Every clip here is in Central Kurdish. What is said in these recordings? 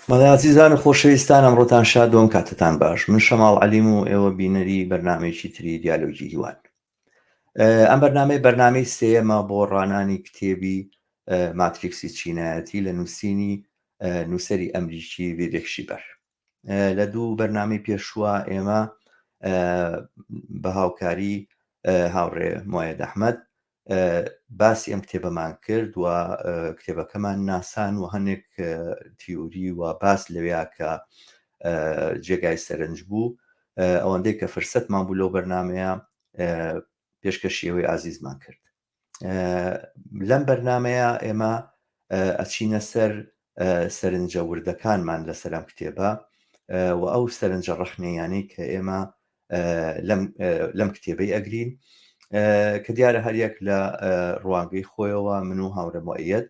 بەڵێ ئازیزان و خۆشەویستان ئەمڕۆتان شاد و ئەم کاتەتان باش من شەماڵ عەلیم و ئێوە بینەری بەرنامەیەکی تری دیالۆگی هیوان ئەم بەرنامەی بەرنامەی سێیەمە بۆ ڕانانی کتێبی ماتریکسی چینایەتی لە نووسینی نووسەری ئەمریکی ڤیڤێک شیبەر لە دوو بەرنامەی پێشووە ئێمە بە هاوکاری هاوڕێ موەیەد ئەحمەد باسی ئەم کتێبەمان کرد و کتێبەکەمان ناسان و هەنێک تیوری و باس لەویا کە جێگای سەرنج بوو ئەوەندەی کە فرسەتمان بوو لەو بەرنمەیە پێشکەشی ئەوەی ئازیزمان کرد لەم بەرنمەیە ئێمە ئەچینە سەر سەرنجە وردەکانمان لەسەر ئەم کتێبە و ئەو سەرنجە ڕەخنەیانەی کە ئێمە لەم کتێبەی ئەگرین کە دیارە هەریەک لە ڕوانگەی خۆیەوە من و هاوڕێ موئەیەد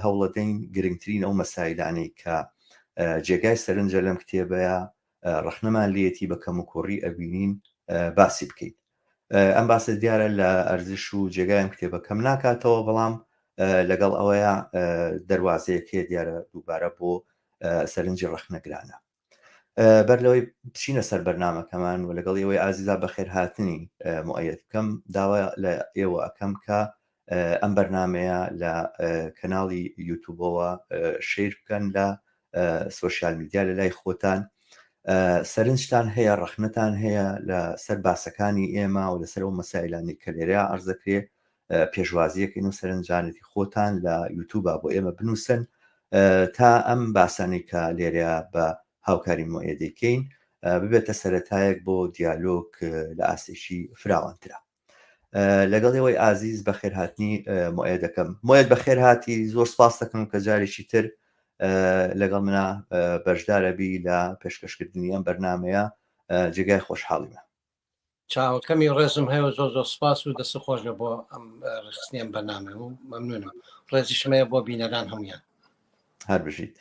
هەوڵەدەین گرنگترین ئەو مەسایلانەی کە جێگای سەرنجە لەم کتێبەیە ڕەخنەمان لێتی بە کەموکوڕی ئەبینین باسی بکەین ئەم باسە دیارە لە ئەرزش و جێگای ئەم کتێبە کەم ناکاتەوە بەڵام لەگەڵ ئەوەیە دەواازەیەک هەیە دیارە دووبارە بۆ سەرنجی ڕەخنەگرانە بەر لەوەی بچینە سەر بەرنمەکەمان و لەگەڵ ئێوەی ئازیزا بەخێرهاتنی موئەیەد بکەم داوا لە ئێوە ئەکەم کە ئەم بەرنمەیە لە کەناڵی یوتوبەوە share بکەن لە social media لە لای خۆتان سەرنجتان هەیە ڕەخنەتان هەیە لە سەر باسەکانی ئێمە و لەسەر ئەو مەسایلانی کە لێرە ئەرزەکرێ پێشوازیەکەین و سەرنجانێتی خۆتان لە یوتوبا بۆ ئێمە بنووسن تا ئەم باسانەی کە لێرە بە هاوکاری مۆئێدەکەین ببێتە سەرەتایەک بۆ دیالۆگ لە ئاستێکی فراوانترا. لەگەڵ ئێوەی ئازیز بەخێرهاتنی مۆئێ دەکەم مۆیەت بەخێرهاتی زۆر سپاس دەکەم کە جارێکی تر لەگەڵ منە بەشدارەبی لە پێشکەشکردنی ئەم بەرنمەیە جێگای خۆشحاڵیمە. چاوەکەمی ڕێزم هەیە و زۆر زۆر سپاس و دەست خۆش بێ بۆ ئەم ڕێکخستنی ئەم بەرنامەیە و مەمنونم ڕێزیشم هەیە بۆ بینەران هەمویان. هەر بژیت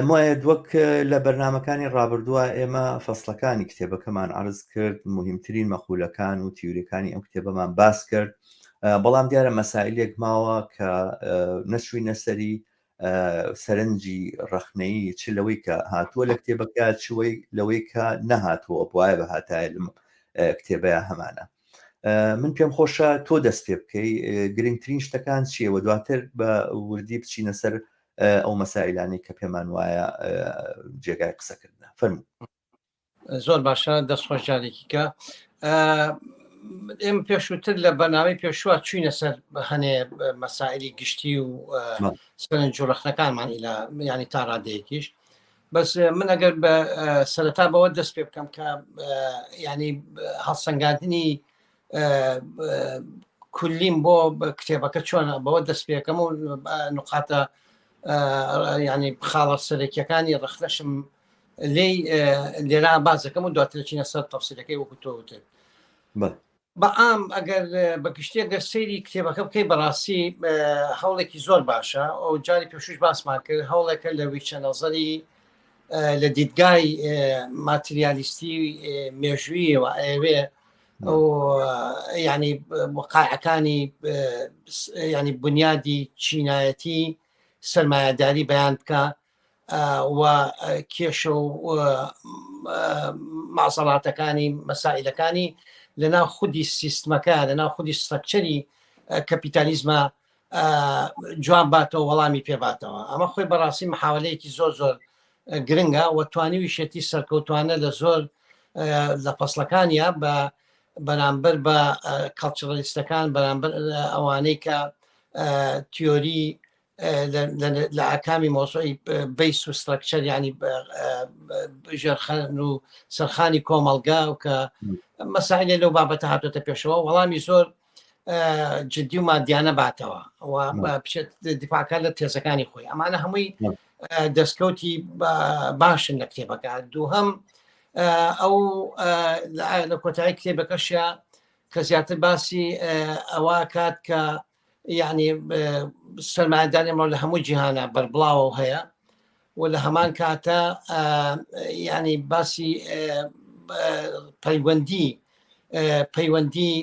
مۆیەد وەک لە بەرنمەکانی ڕابردووە ئێمە فەسڵەکانی کتێبەکەمان عرض کرد مهمترین مەقولەکان و تیوریەکانی ئەم کتێبەمان باس کرد بەڵام دیارە مەسائلێک ماوە کە نەچوینە سەری سەرنجی ڕەخنەیی چ لەوەی کە هاتووە لە کتێبەکە چوەی لەوەی کە نەهاتووە بواە بە هاتایە لەم کتێبەیە هەمانە من پێم خۆشە تۆ دەست پێ بکەی گرنگترین شتەکان چییە و دواتر بە وردی بچینە سەر ئەو مەسائلانەی کە پێمان وایە جێگای قسەکردنە فەرموو. زۆر باشە دەست خۆش جارێکی کە ئێمە پێشووتر لە بەناوی پێشوە چوینە سەر هەنێ مەسائلی گشتی و سەرنج و ڕەخنەکانمان ئیلا ینی تا ڕادەیەکیش بەس من ئەگەر بە سەرەتا بەوە دەست پێ بکەم کە ینی هەڵسەنگاندنی کولیم بۆ کتێبەکە چۆنە بەوە دەست پێەکەم و نقاتە ینی خاڵە سەرەکیەکانی ڕەخنەشم لێی لێرا بازەکەم و دواتر چینە سەر تەفسیرەکەی وەکو تۆ وتت بەعام ئەگەر بە گشتی ئەگەر سەیری کتێبەکە بکەی بەڕاستی هەوڵێکی زۆر باشە ئەو جاری پێشوش باسمان کرد هەوڵێکە لە ویچە نەزەری لە دیدگای ماتریالیستی مێژوویەوە ئەوێ ینی وقایعەکانی ینی بنیادی چینایەتی سەرمایەداری بەیان بکە و کێشە و مازەڵاتەکانی مەسائلەکانی لە ناو خودی سیستمەکە لە ناو خودی سترەکچەری کەپیتالیزمە جوان باتەوە وەڵامی پێباتەوە ئەمە خۆی بەڕاستی محاولەیەکی زۆر زۆر گرنگە و توانیویشێتی سەرکەوتوانە لە زۆر لە فەسلەکانیا بە بەرامبەر بە کەڵچڕلیستەکان بەرامبەر ئەوانەی کە تیۆری لە ئاکامی مۆزۆی base و structure ینی ژێرخان و سەرخانی کۆمەڵگا و کە مەسایلێ لەو بابەتە هاتۆتە پێشەوە وەڵامی زۆر جدی و مادیانە باتەوە و بچێت دیفاعکە لە تێزەکانی خۆی ئەمانە هەمووی دەستکەوتی باشن لە کتێبەکە دووهەم ئەو لە کۆتایی کتێبەکەشە کە زیاتر باسی ئەوە کات کە یعنی سەرمایەداری ئەمڕۆ لە هەموو جیهانە بەربڵاوە و هەیە و لە هەمان کاتە ینی باسی پەیوەندی پەیوەندی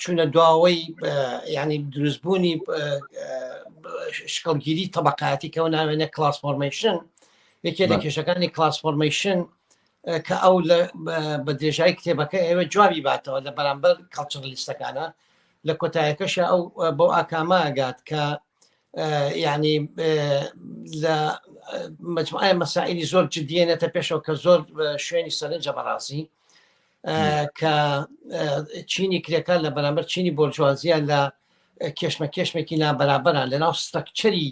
چوونە دواوەی ینی دروستبوونی شکڵگیری طبقاتی کەەوە ناوێنە class formation. یەکێ لە کێشەکانی class formation کە ئەو لە بە درێژایی کتێبەکە ئێوە جوابی باتەوە لە بەرامبەر culturalist ەکانە لە کۆتایەکەشە ئەو بەو ئاکامە ئەگات کە یعنی لە مجموعە مەسائلی زۆر جدیەنێتە پێشەوە کە زۆر شوێنی سەرنجە بەڕاستی کە چینی کرێکار لە بەرامبەر چینی بۆرجوازیە لە کێشمە کێشمێکی نابەرابەران لە ناو structure ی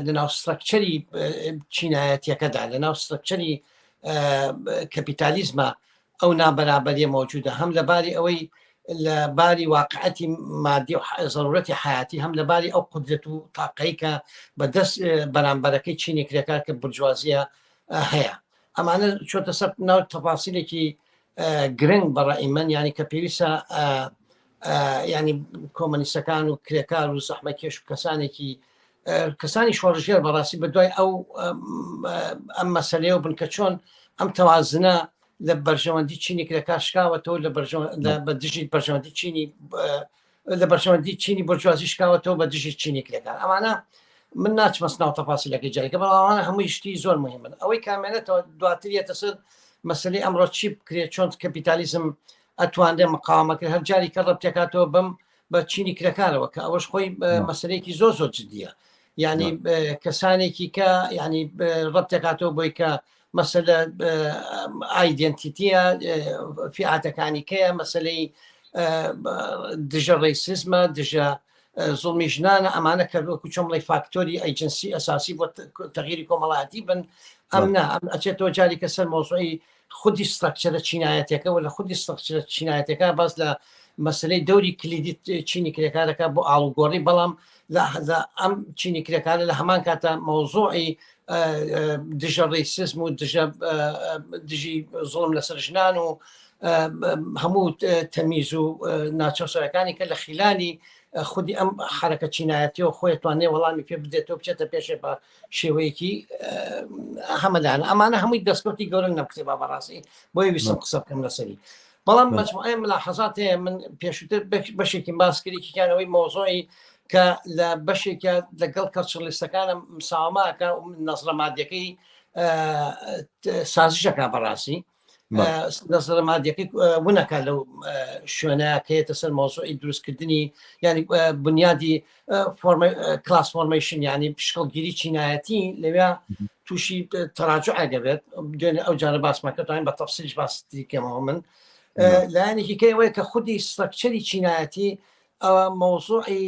لە ناو structure ی چینایەتیەکەدا لە ناو structure ی کەپیتالیزمە ئەو نابەرابەریە مەوجودە هەم لە باری ئەوەی لە باری واقعەتی مادی و زەرورەتی حیاتی هەم لە باری ئەو قودرەت و تاقەی کە بە دەست بەرامبەرەکەی چینی کرێکار کە بورجوازیە هەیە ئەمانە چۆتە سەر ناو تەفاسیلێکی گرنگ بەڕای من ینی کە پێویستە ینی کۆمەنیستەکان و کرێکار و زەحمەکێش و کەسانێکی کەسانی شۆڕژێر بەڕاستی بە دوای ئەو ئەم مەسلەیە بن کە چۆن ئەم تەوازنە لە بەرژەوەندی چینی کرێکار شکاوەتەوە لە بە دژی بەرژەوەندی چینی لە بەرژەوەندی چینی بۆرجوازی شکاوەتەوە بە دژی چینی کرێکار ئەمانە من ناچمە ناو تەفاسیلەکەی جارێکە بەڵام ئەوانە هەمووی شتی زۆر مهمن ئەوەی کامێنێتەوە دواتر یەتە سەر مەسلەی ئەمڕۆ چی بکرێت چۆن کەپیتالیزم ئەتوانرێ مقاومەکرێت هەر جاری کە ڕەبتێکاتەوە بەم بە چینی کرێکارەوە کە ئەوەش خۆی مەسلەیەکی زۆر زۆر جدیە یعنی کەسانێکی کە یعنی ڕەبتێکاتەوە بۆی کە مەسەلە identity یە فیعاتەکانی کەیە مەسلەی دژە racism ە دژە زوڵمی ژنانە ئەمانە کە وەکو چۆن بڵێ فاکتۆری ئەیجنسی ئەساسی بۆ تەغیری کۆمەڵایەتی بن ئەم نا ئەم ئەچێتەوە جاری کە سەر مۆزوعی خودی structure ە چینایەتەکە و لە خودی structure ە چینایەتەکە باس لە مەسلەی دەوری کلیدی چینی کرێکارەکە بۆ ئاڵوگۆڕی بەڵام لە ئەم چینی کرێکارە لە هەمان کاتە مەوزوعی دژە racism و دژە دژی زوڵم لەسەر ژنان و هەموو تەمیز و ناچەوسەرەکانی کە لە خیلالی خودی ئەم حرەکە چینایەتیەوە خۆی توانێ وەڵامی پێ بدێتەوە بچێتە پێشێ بە شێوەیەکی هەمەدانە ئەمانە هەمووی دەستکەوتی گەورن لەم کتێبا بەڕاستی بۆیە ویستم قسە بکەم لەسەری بەڵام مەجموعەی ملاحەزات هەیە من پێشووتر بەشێکی باس کرد یەکێکیان ئەوەی مۆزۆی کە لە بەشێکە لەگەڵ culturalist ەکانە مساوماکە نەزرە مادیەکەی سازشەکە بەڕاستی نەزرە مادیەکەی ونەکە لەو شوێنەکەیەتە سەر مۆزۆی دروستکردنی ینی بنیادی class formation ینی شکڵگیری چینایەتی لەوێ تووشی تەراجع دەبێت دوێنێ ئەو جارە باسمان کرد توانین بە تەفسیلیش باسی کەمەوە من لایەنێکی کەی ئەوەیە کە خودی structure ی چینایەتی ئەوە مەوزوعی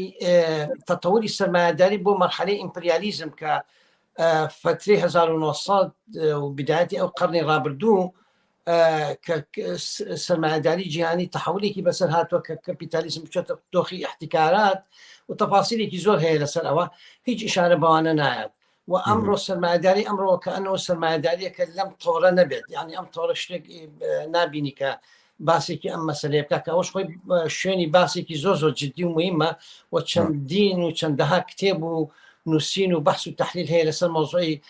تەتەوری سەرمایەداری بۆ مەرحەلەی ئیمپریالیزم کە فترەی 1900 و بدایەتی ئەو قەرنی ڕابردوو کە سەرمایەداری جیهانی تەحولێکی بەسەر هاتووە کە کەپیتالیزم بچێتە دۆخی احتیکارات و تەفاسیلێکی زۆر هەیە لەسەر ئەوە هیچ ئیشارە بەوانە نایات و ئەمڕۆ سەرمایەداری ئەمڕۆ کە ئەنەوە سەرمایەداریەکە لەم تۆڕە نەبێت یعنی ئەم تۆڕە شتێک نابینی کە باسێکی ئەم مەسلەیە بکە کە ئەوش خۆی شوێنی باسێکی زۆر زۆر جددی و مهمە و چەندین و چەندەها کتێب و نووسین و بەحس و تحلیل هەیە لەسەر مۆزوعی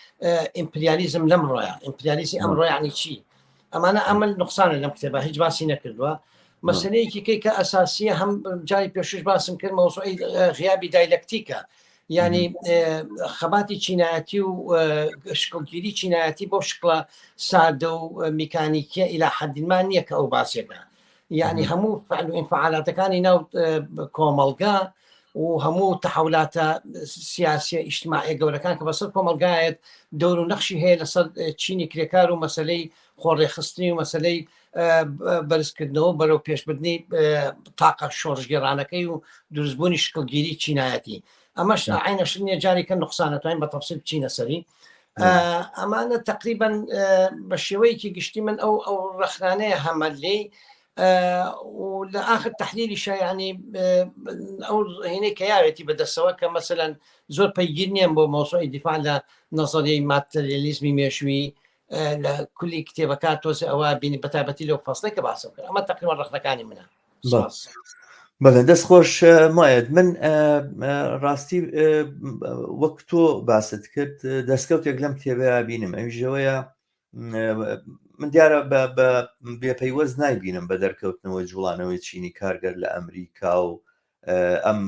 ئیمپریالیزم لەم ڕۆیە ئیمپریالیزمی ئەمڕۆ یعنی چی ئەمانە ئەمە نقصانە لەم کتێبە هیچ باسی نەکردووە مەسلەیەکی کەی کە ئەساسیە هەم جاری پێشش باسم کرد مەوزوعی غیابی دایلەکتیکە یعنی خەباتی چینایەتی و شکڵگیری چینایەتی بۆ شکڵە سادە و میکانیکیە ئیلا حەدیمان نییە کە ئەو باسێکە یعنی هەموو فعل و ئینفعالاتەکانی ناو کۆمەڵگا و هەموو تەحولاتە سیاسیە ئیجتماعیە گەورەکان کە بەسەر کۆمەڵگایەت دەور و نەخشی هەیە لەسەر چینی کرێکار و مەسلەی خۆڕێخستنی و مەسلەی بەرزکردنەوە بەرەو پێشبردنی تاقە شۆڕشگێڕانەکەی و دروستبوونی شکڵگیری چینایەتی ئەمەش عینەش نییە جارێکە نقصانە توانین بە تەفسیل بچینە سەری ئەمانە تقریبا بە شێوەیەکی گشتی من ئەو ئەو ڕەخنانەیە هەمە لێی و لە ئاخر تحلیلیشە ینی ئەو هینەی کە یاوێتی بەدەستەوە کە مەسەلەن زۆر پەیگیر نییە بۆ مۆزوعی دیفاع لە نەزەریەی ماتریالیزمی مێژووی لە کولی کتێبەکە تۆزێ ئەوە بینی بەتایبەتی لەو فەصلەی کە باسم کرد ئەمە تقریبا ڕەخنەکانی منە بەڵێ دەست خۆش مایەت من ڕاستی وەک تۆ باست کرد دەستکەوتێک لەم کتێبەیە بینم ئەویژەوەیە من دیارە بە بێپەیوەست نایبینم بە دەرکەوتنەوەی جوڵانەوەی چینی کارگەر لە ئەمریکا و ئەم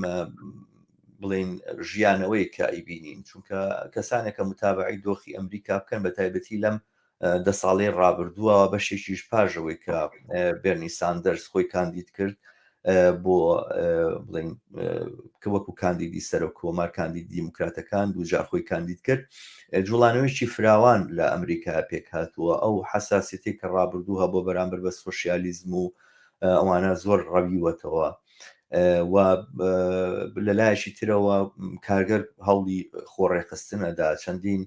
بڵێن ژیانەوەی کە ئەیبینین چونکە کەسانێک کە متابعی دۆخی ئەمریکا بکەن بە تایبەتی لەم دە ساڵەی ڕابردووە بەشێکیش پاژەوەی کە بێرنی ساندەرس خۆی کاندید کرد بۆ بڵین کە وەکو کاندیدی سەرۆک کۆمار کاندید دیموکراتەکان دووجار خۆی کاندید کرد جوڵانەوەیکی فراوان لە ئەمریکا پێکهاتووە ئەو حساسیەتی کە ڕابردوو هەبوو بەرامبەر بە سۆسیالیزم و ئەوانە زۆر ڕەویوەتەوە و لەلایەکی ترەوە کارگەر هەوڵی خۆڕێخستنەدا چەندین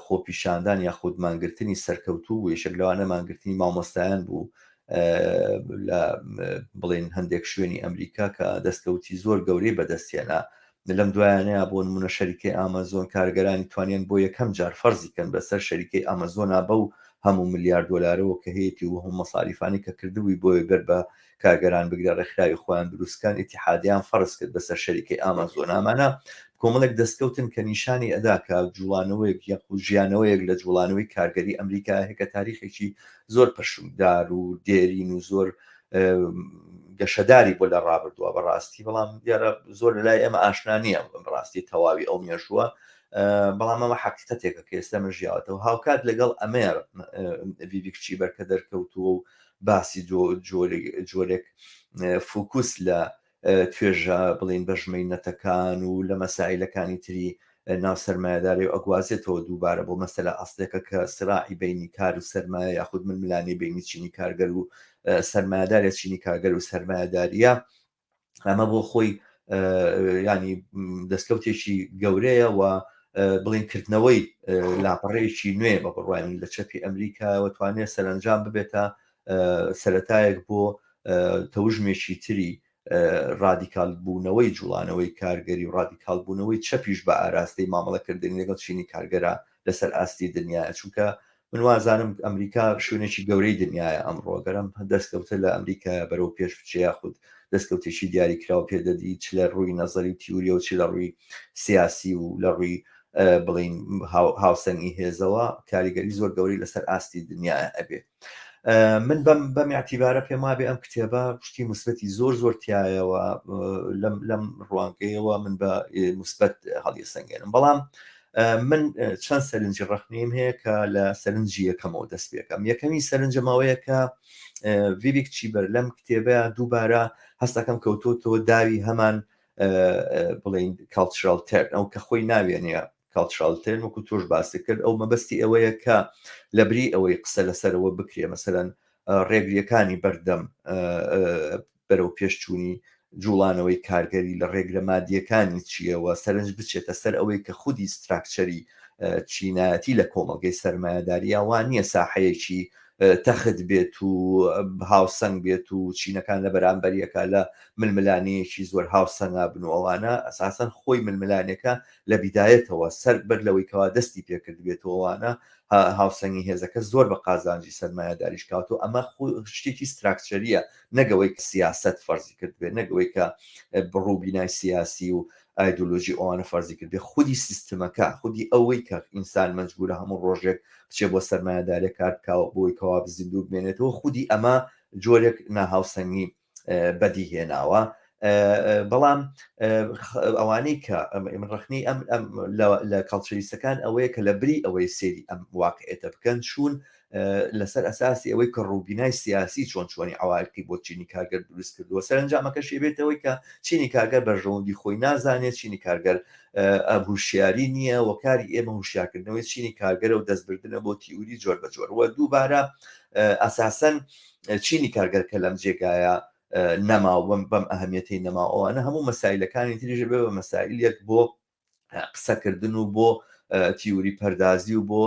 خۆپیشاندان یاخود مانگرتنی سەرکەوتوو بوو یەکێک لەوانە مانگرتنی مامۆستایان بوو لە بڵێن هەندێک شوێنی ئەمریکا کە دەستکەوتی زۆر گەورەی بەدەستێنا لەم دوایانەیە بۆ نمونە شەریکەی ئامازۆن کارگەرانی توانیان بۆ یەکەم جار فەرزی کەن بەسەر شەریکەی ئامازۆنا بەو هەموو ملیار دۆلارەوە کە هەیەی و هەموو مەساریفانی کە کردبووی بۆیە بەر بە کارگەران بگرە ڕێکخراوی خۆیان دروستکەن ئیتیحادیان فەرز کرد بەسەر شەریکەی ئامازۆن ئەمانە کۆمەڵێک دەستکەوتن کە نیشانی ئەدا کە جوڵانەوەیەک یاخود ژیانەوەیەک لە جوڵانەوەی کارگەری ئەمریکا هەیە کە تاریخێکی زۆر پەرشوندار و دێرین و زۆر گەشەداری بۆ لە ڕابردووە بەڕاستی بەڵام دیارە زۆر لە لای ئێمە ئاشنا نییە بەڕاستی تەواوی ئەو مێژووە بەڵام ئەمە حقیقەتێکە کە ئێستا من ژیاوەتەوە هاوکات لەگەڵ ئەمەیە ڤیڤیک چیبەر کە دەرکەوتووە و باسی جۆرێک فوکوس لە توێژە بڵین بەژمەینەتەکان و لە مەسایلەکانی تری ناو سەرمایەداری و ئەگوازێتەوە دووبارە بۆ مەسەلە ئەسلەکە کە سراعی بینی کار و سەرمایە یاخود ململانێی بینی چینی کارگەر و سەرمایەدارە چینی کارگەر و سەرمایەداریە ئەمە بۆ خۆی ینی دەستکەوتێکی گەورەیە و بڵین کردنەوەی لاپەڕەیەکی نوێ بە بڕوای من لە چەپی ئەمریکاوە توانێت سەرنجام ببێتە سەتایەک بۆ تەوژمێکی تری ڕادیکال بوونەوەی جوڵانەوەی کارگەری و ڕادیکال بوونەوەی چەپیش بە ئاراستەی مامەڵەکردنی لەگەڵ چینی کارگەرا لەسەر ئاستی دنیاە چونکە من وازانم ئەمریکا شوێنێکی گەورەی دنیاە ئەمڕۆ گەرم دەستکەوتە لە ئەمریکا بەرەو پێش بچێ یاخود دەستکەوتێکی دیاریکراو پێدەدی چ لە ڕووی نەزەری و تیوریە و چ لە ڕووی سیاسی و لە ڕووی بڵین هاوسەنگی هێزەوە کاریگەری زۆر گەوری لەسەر ئاستی دنیا ئەبێ من بەم بەم اعتیبارە پێم وابێ ئەم کتێبە شتی مثبەتی زۆر زۆر تایەوە لەم لەم ڕوانگەیەوە من بە مثبەت هەڵیسەنگێنم بەڵام من چەند سەرنجی ڕخنیم هەیە کە لە سەرنجی یەکەمەوە دەست پێکەم یەکەمی سەرنجەمەوەیە کە ڤیڤیک چیبەر لەم کتێبە دووبارە هەستەکەم کەوتۆتەوە داوی هەمان بڵین cultural turn ئەو کە خۆی ناوێنە cultural turn وەکو تۆش باست کرد ئەو مەبەستی ئەوەیە کە لەبری ئەوەی قسە لەسەرەوە بکرێ مەسەلەن ڕێگریەکانی بەردەم بەرەو پێشچوونی جوڵانەوەی کارگەری لە ڕێگرە مادیەکانی چیەوە سەرنج بچێتە سەر ئەوەی کە خودی structure ی چینایەتی لە کۆمەڵگەی سەرمایەداریە وا نییە ساحەیەکی تەخت بێت و هاوسەنگ بێت و چینەکان لە بەرامبەریەکە لە ململانێیەکی زۆر هاوسەنگا بن و ئەوانە ئەساسەن خۆی ململانێکە لە بیدایەتەوە سەر بەر لەوەی کەوا دەستی پێکردبێتەوەوانە هاوسەنگی هێزەکە زۆر بە قازانجی سەرمایەداریش کاتەوە ئەمە شتێکی structure یە نەگەوەی سیاست فەرزی کردبێت نەگەوەی کە بڕوبینای سیاسی و ئایدۆلۆژی ئەوانە فەرزی کردبێ خودی سیستمەکە خودی ئەوەی کە ئینسان مەجبورە هەموو ڕۆژێک بچێ بۆ سەرمایەدارێک کار بکاوە بۆی کەوا زیندوو بمێنێتەوە خودی ئەمە جۆرێک ناهاوسەنگی بەدی هێناوە بەڵام ئەوانەی کە من ڕخنەی ئەم لە culturalist ەکان ئەوەیە کە لە بری ئەوەی سێری ئەم واقعێتە بکەن چوون لەسەر ئەساسی ئەوەی کە ڕووبینای سیاسی چۆن چۆنی عوایقی بۆ چینی کارگەر دروست کردووە سەرنجامەکەشی بێتەوەی کە چینی کارگەر بەرژەوەندی خۆی نازانێت چینی کارگەر هوشیاری نییە و کاری ئێمە هوشیارکردنەوەی چینی کارگەرە و دەستبردنە بۆ تیوری جۆر بە جۆر وە دووبارە ئەساسەن چینی کارگەر کە لەم جێگایە نەما بەم بەم ئەهمیەتەی نەما ئەوانە هەموو مەسایلەکانی تریش بێ بە مەسایلێک بۆ قسەکردن و بۆ تیوری پەردازی و بۆ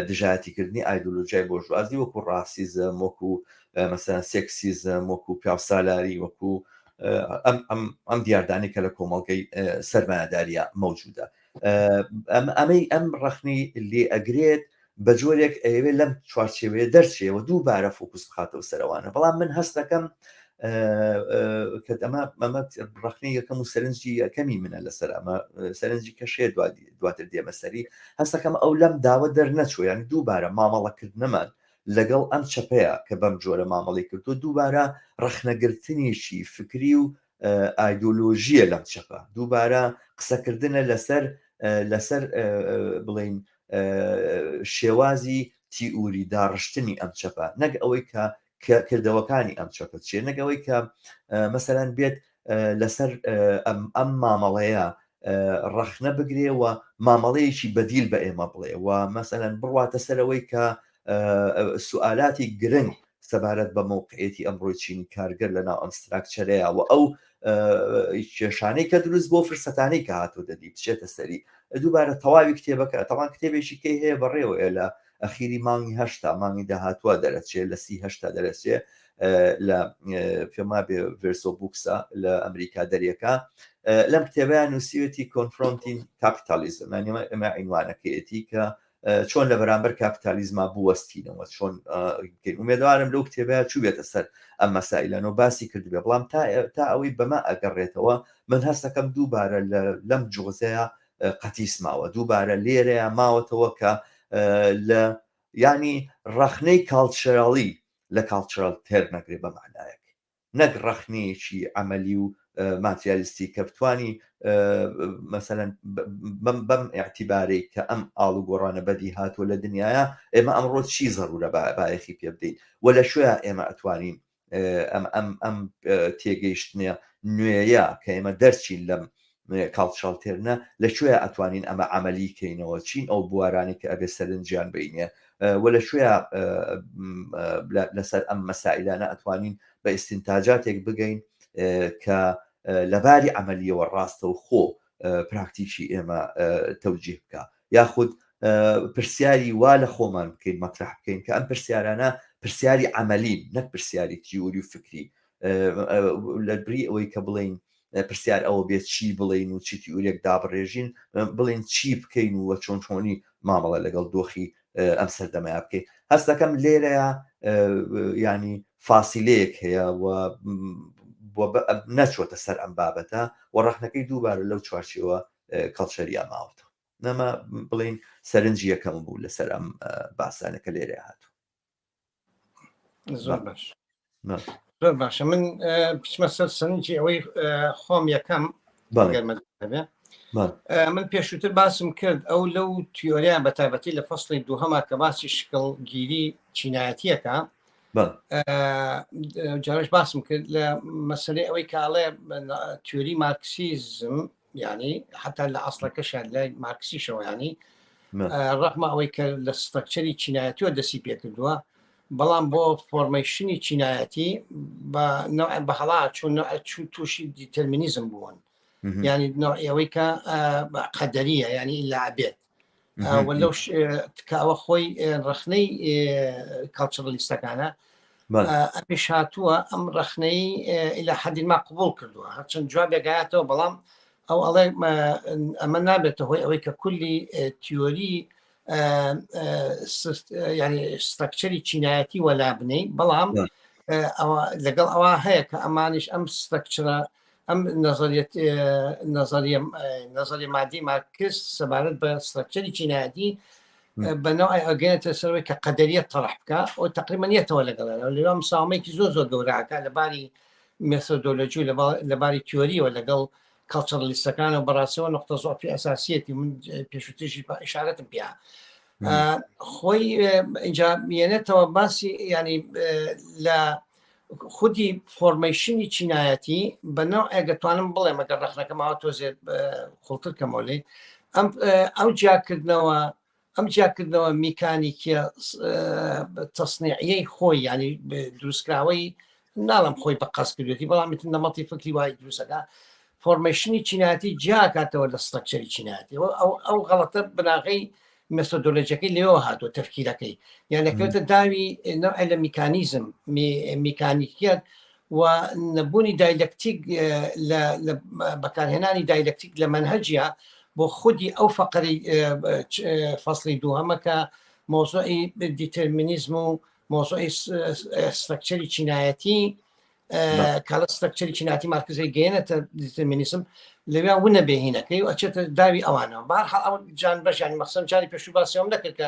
دژایەتیکردنی ئایدۆلۆژیای بۆرژوازی وەکو ڕاسیزم وەکو مەسەلەن سێکسیزم وەکو پیاوسالاری وەکو ئەم ئەم ئەم دیاردانی کە لە کۆمەڵگەی سەرمایەداریە مەوجودە ئەمەی ئەم ڕەخنەی لێ ئەگرێت بە جۆرێک ئەیەوێت لەم چوارچێوەیە دەرچێەوە دووبارە فۆکوس بخاتەوە سەرەوانە بەڵام من هەست دەکەم کە ئەمە ئەمە ڕخنەی یەکەم و سەرنجی یەکەمی منە لەسەر ئەمە سەرنجی کەشێ دواتر دێمە سەری هەستەکەم ئەو لەم داوە دەرنەچوو یان دووبارە مامەڵەکردنەمان لەگەڵ ئەم چەپەیە کە بەم جۆرە مامەڵی کردو دووبارە ڕەخنەگرتنێکی فکری و ئایدۆلۆژیە لەم چەپە، دووبارە قسەکردنە لەسەر لەسەر بڵین شێوازی تیئوری داڕشتنی ئەم چەپە، نەک ئەوەی کە کردەوەکانی ئەم چەپە چیە، نەک ئەوەی کە مەسەلەن بێت لەسەر ئەم مامەڵەیە ڕەخنە بگرێ و مامەڵەیەکی بەدیل بە ئێمە بڵێ و مەسەلەن بڕواتە سەرەوەی کە سوئالاتی گرنگ سەبارەت بە مەوقعیەتی ئەمڕۆی چینی کارگەر لە ناو ئەم structure ەیە و ئەو کێشانەی کە دروست بۆ فرسەتانەی کە هاتۆ دەدی بچێتە سەری. دووبارە تەواوی کتێبەکە تەوان کتێبێکی کەی هەیە بەڕێوەیە لە ئەخیری مانگی هەشتا مانگی داهاتوە دەرەچێ لە سی هەشتا دەرەچێ لە پێما بێ Verso Books ە لە ئەمریکا دەریەکە. لەم کتێبەیان نووسیوێتی Confronting Capitalism، ئەمە عینوانەکەیەتی کە چۆن لە بەرامبەر کاپیتالیزما بوەستینەوە، چۆن بکەین. ئومێدوارم لەو کتێبە چووبێتە سەر ئەم مەسائلانەوە باسی کردبێ، بەڵام تا ئەوەی بەمە ئەگەڕێتەوە من هەستەکەم دووبارە لەم جوغزەیە قەتیس ماوە، دووبارە لێرەیە ماوەتەوە کە لە ینی ڕەخنەی cultural ی لە cultural turn نەگرێ بە معنایەک، نەک ڕەخنەیەکی عەمەلی و ماتریالیستی کە بتانی مەسەلەن بەم ئیعتیبارەی کە ئەم ئاڵوگۆڕانە بەدی هاتووە لە دنیاە، ئێمە ئەمڕۆ چی زەرورە بایەخی پێ بدەین و لە کوێ ئێمە ئەتوانین ئەم ئەم ئەم تێگەیشتنە نوێیە کە ئێمە دەرچین لەم cultural turn ە لە کوێ ئەتوانین ئەمە عملی کەینەوە، چین ئەو بوارانی کە ئەبێ سەرنجیان بینێ و لە کوێ لەسەر ئەم مەسائلانە ئەتوانین بە ئیستنتاجاتێک بگەین کە لەباری عملیەوە ڕاستە و خۆ پراکتیکی ئێمە تەوجیه بکە، یاخود پرسیاری وا لە خۆمان بکەین مەطرح بکەین کە ئەم پرسیارانە پرسیاری عملین نەک پرسیاری تیوری و فکری. لە بری ئەوەی کە بڵین پرسیار ئەوە بێت چی بڵین و چی تیورێک دابڕێژین، بڵین چی بکەین و چۆن چۆنی مامەڵە لەگەڵ دۆخی ئەم سەردەمەیە بکەین. هەست دەکەم لێرەیە ینی فاسیلەیەک هەیە و نەچۆتە سەر ئەم بابەتە و ڕەخنەکەی دووبارە لەو چوارچێوە culture یا ماوەتەوە. نەما بڵین سەرنجی یەکەم بوو لەسەر ئەم باسانە کە لێرە هاتوو. زۆر باش، زۆر باشە. من بچمە سەر سەرنجی ئەوەی خۆم یەکەم گەرمە. من پێشووتر باسم کرد ئەو لەو تیۆریان بە تایبەتی لە فەصلی دووهەما کە باسی شکڵگیری چینایەتیەکە، جارش باسم کرد لە مەسلەی ئەوەی کاڵێ تیۆری مارکسیزم، ینی حتا لە ئەسڵەکەشان لای مارکسیشەوە، ینی ڕەخمە ئەوەی کە لە structure ی چینایەتیەوە دەسی پێکردووە، بەڵام بۆ formation ی چینایەتی بە بە هەڵا چون چوو تووشی determinism بوون، ینی ئەوەی کە قەدەریە، ینی ئیلا بێت لەو کە ئەوە خۆی ڕەخنەی culturalist ەکانە. ئەمیش هاتووە ئەم ڕەخنەی ئیلا حەدی ما قبول کردووە، هەرچەند جوابێکایەتەوە، بەڵام ئەو ئەڵێ ئەمە نابێتە هۆی ئەوەی کە کولی تیۆری ینی structure ی چینایەتی وەلا بنەی، بەڵام ئەوە لەگەڵ ئەوە هەیە کە ئەمانیش ئەم structure ە ئەم نظریە نظریە نظریە مادی مارکس سەبارەت بە structure ی چینایەتی بە نەوعی ئەگەێتە سەرەوەی کە قەدەریەت تەرح بکە ئەو تقریبا نیەتەوە لەگەڵ لەوا مساومێکی زۆر زۆر گەورەکە لە باری مێسۆدۆلۆژی و لە باری تیۆریەوە لەگەڵ culturalist ەکان و بەڕاستەوە نقطە زۆفی ئەساسیەتی من پێشوتریشی ئشارەتم پیا خۆی اینجا مێنێتەوە باسی ینی لە خودی formation ی چینایەتی بە نەوعێک دەتوانم بڵێم ئەگەر ڕەخنەکە ماوە تۆزێ قوڵتر کەمەوە لێ ئەم ئەو جیاکردنەوە ئەم جیاکردنەوە میکانیکیە تەسنیعیەی خۆی، ینی دروستکراوەی ناڵم خۆی بە قەس کردێتی، بەڵام ئیتر نەمەتی فکری وای دروستەکە formation ی چینایەتی جیاکاتەوە لە structure ی چینایەتی. ئەو ئەو غەڵەتە بناغەی مێسۆدۆلۆژیەکەی لێەوە هاتووە، تەفکیرەکەی یان دەکەوێتە داوی نەوعێ لە میکانیزم میکانیکیەت و نەبوونی دایلەکتیک لە بەکارهێنانی دایلەکتیک لە مەنهەجە بۆ خودی ئەو فەقەری فەصلی دووهەمە کە مۆزوعی determinism و مۆزوعی structure ی چینایەتی کاڵە structure ی چیناتی مارکزی گەێنێتە determinism لەویا ونە بێهینەکەی و ئەچێتە داوی ئەوانەوە. بار حاڵ ئەو جان بەژانی مەخسەن جاری پێشوو باسیەوەم نەکرد کە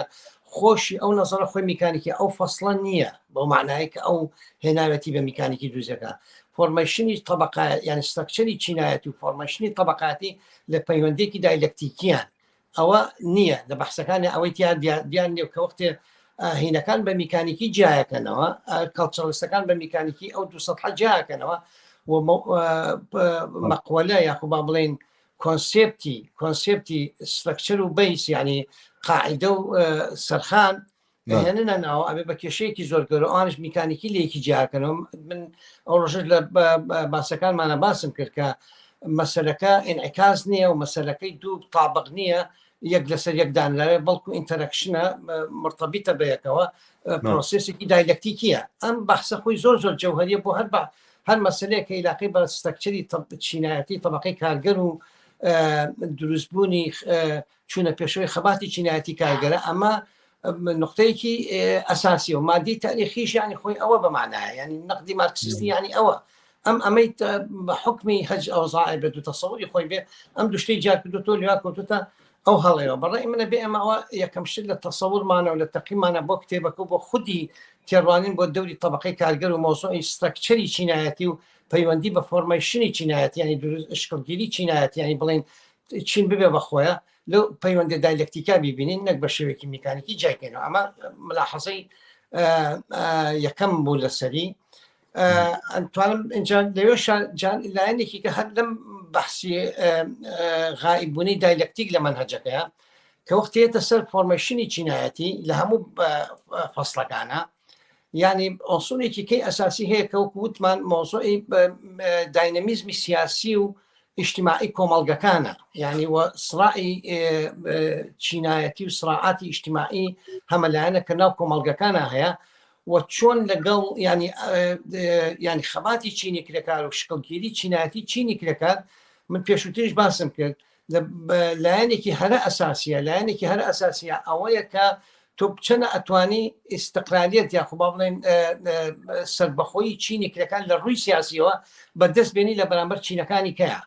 خۆشی ئەو نەزەرە خۆی میکانیکی ئەو فەصلە نییە بەو معنایە کە ئەو هێناوێتی بە میکانیکی دروستەکە. formation ی تەبقە یعنی structure ی چینایەتی و formation ی تەبقاتی لە پەیوەندێکی دایلەکتیکیان ئەوە نییە لە بەحسەکانی ئەوەی تیا دیار نیە کە وەختێ هینەکان بە میکانیکی جیاکەنەوە culturalist ەکان بە میکانیکی ئەو دو سەحە جیاکەنەوە مەقوەلە یاخو با بڵین concept ی concept ی structure و base یعنی قاعدە و سەرخان هێننە ناوە ئەبێ بە کێشەیەکی زۆر گەورە ئەوانش میکانیکی لەیەکی جیاکەنەوە من ئەو ڕۆژەش لە باسەکانمانە باسم کرد کە مەسەلەکە ئینعکاس نییە و مەسەلەکەی دوو تابق نییە یەک لەسەر یەک دانراوێ بەڵکو interaction ە مرتبطە بەیەکەوە process ێکی دایلەکتیکیە ئەم بەحسە خۆی زۆر زۆر جەوهریە بۆ هەر بە هەر مەسلەیە کە عیلاقی بە structure ی چینایەتی طبقەی کارگەر و دروستبوونی چوونە پێشەوەی خەباتی چینایەتی کارگەرە ئەمە نقطەیەکی ئەساسی و مادی تاریخیش ینی خۆی ئەوە بەمانایە ینی نەقدی مارکسیستی ینی ئەوە ئەم ئەمەی بە حکمی هەج ئەوزای بێت و تەسەوری خۆی بێ ئەم دوشتەی جیا کردو تۆ لیا کەوتوتە ئەو هەڵەیەوە بەڕێ منە بێ ئەمەوە یەکەم شت لە تەسەورمانە و لە تەقیمانە بۆ کتێبەکە و بۆ خودی تێڕوانین بۆ دەوری طبقەی کارگەر و مۆزوعی structure ی چینایەتی و پەیوەندی بە formation ی چینایەتی ینی دروست شکڵگیری چینایەتی ینی بڵین چین ببێ بە خۆیان لەو پەیوەندی دایلەکتیکا بیبینین نەک بە شێوەیەکی میکانیکی جایکەینەوە ئەمە ملاحەزەی یەکەم بوو لەسەری ئەتوانم اینجا لەوێ لایەنێکی کە هەر لەم بەحسی غائیبوونی دایلەکتیک لە مەنهەجەکەیە کە وەختێتە سەر formation ی چینایەتی لە هەموو فەسڵەکانە یعنی ئۆسونێکی کەی ئەساسی هەیە کە وەکو وتمان مۆزۆی داینەمیزمی سیاسی و ئیجتیماعی کۆمەڵگەکانە یعنی وە سڕاعی چینایەتی و سراعاتی ئیجتیماعی هەمەلایەنە کە ناو کۆمەڵگەکانە هەیە و چۆن لەگەڵ ینی ینی خەباتی چینی کرێکار و شکڵگیری چینایەتی چینی کرێکار من پێشووتریش باسم کرد لایەنێکی هەرە ئەساسیە لایەنێکی هەرە ئەساسیە ئەوەیە کە تۆ چەنە ئەتوانی ئیستقلالیت یاخو با بڵێن سەربەخۆیی چینی کرێکار لە ڕووی سیاسیەوە بەدەست بێنی لە بەرامبەر چینەکانی کەیە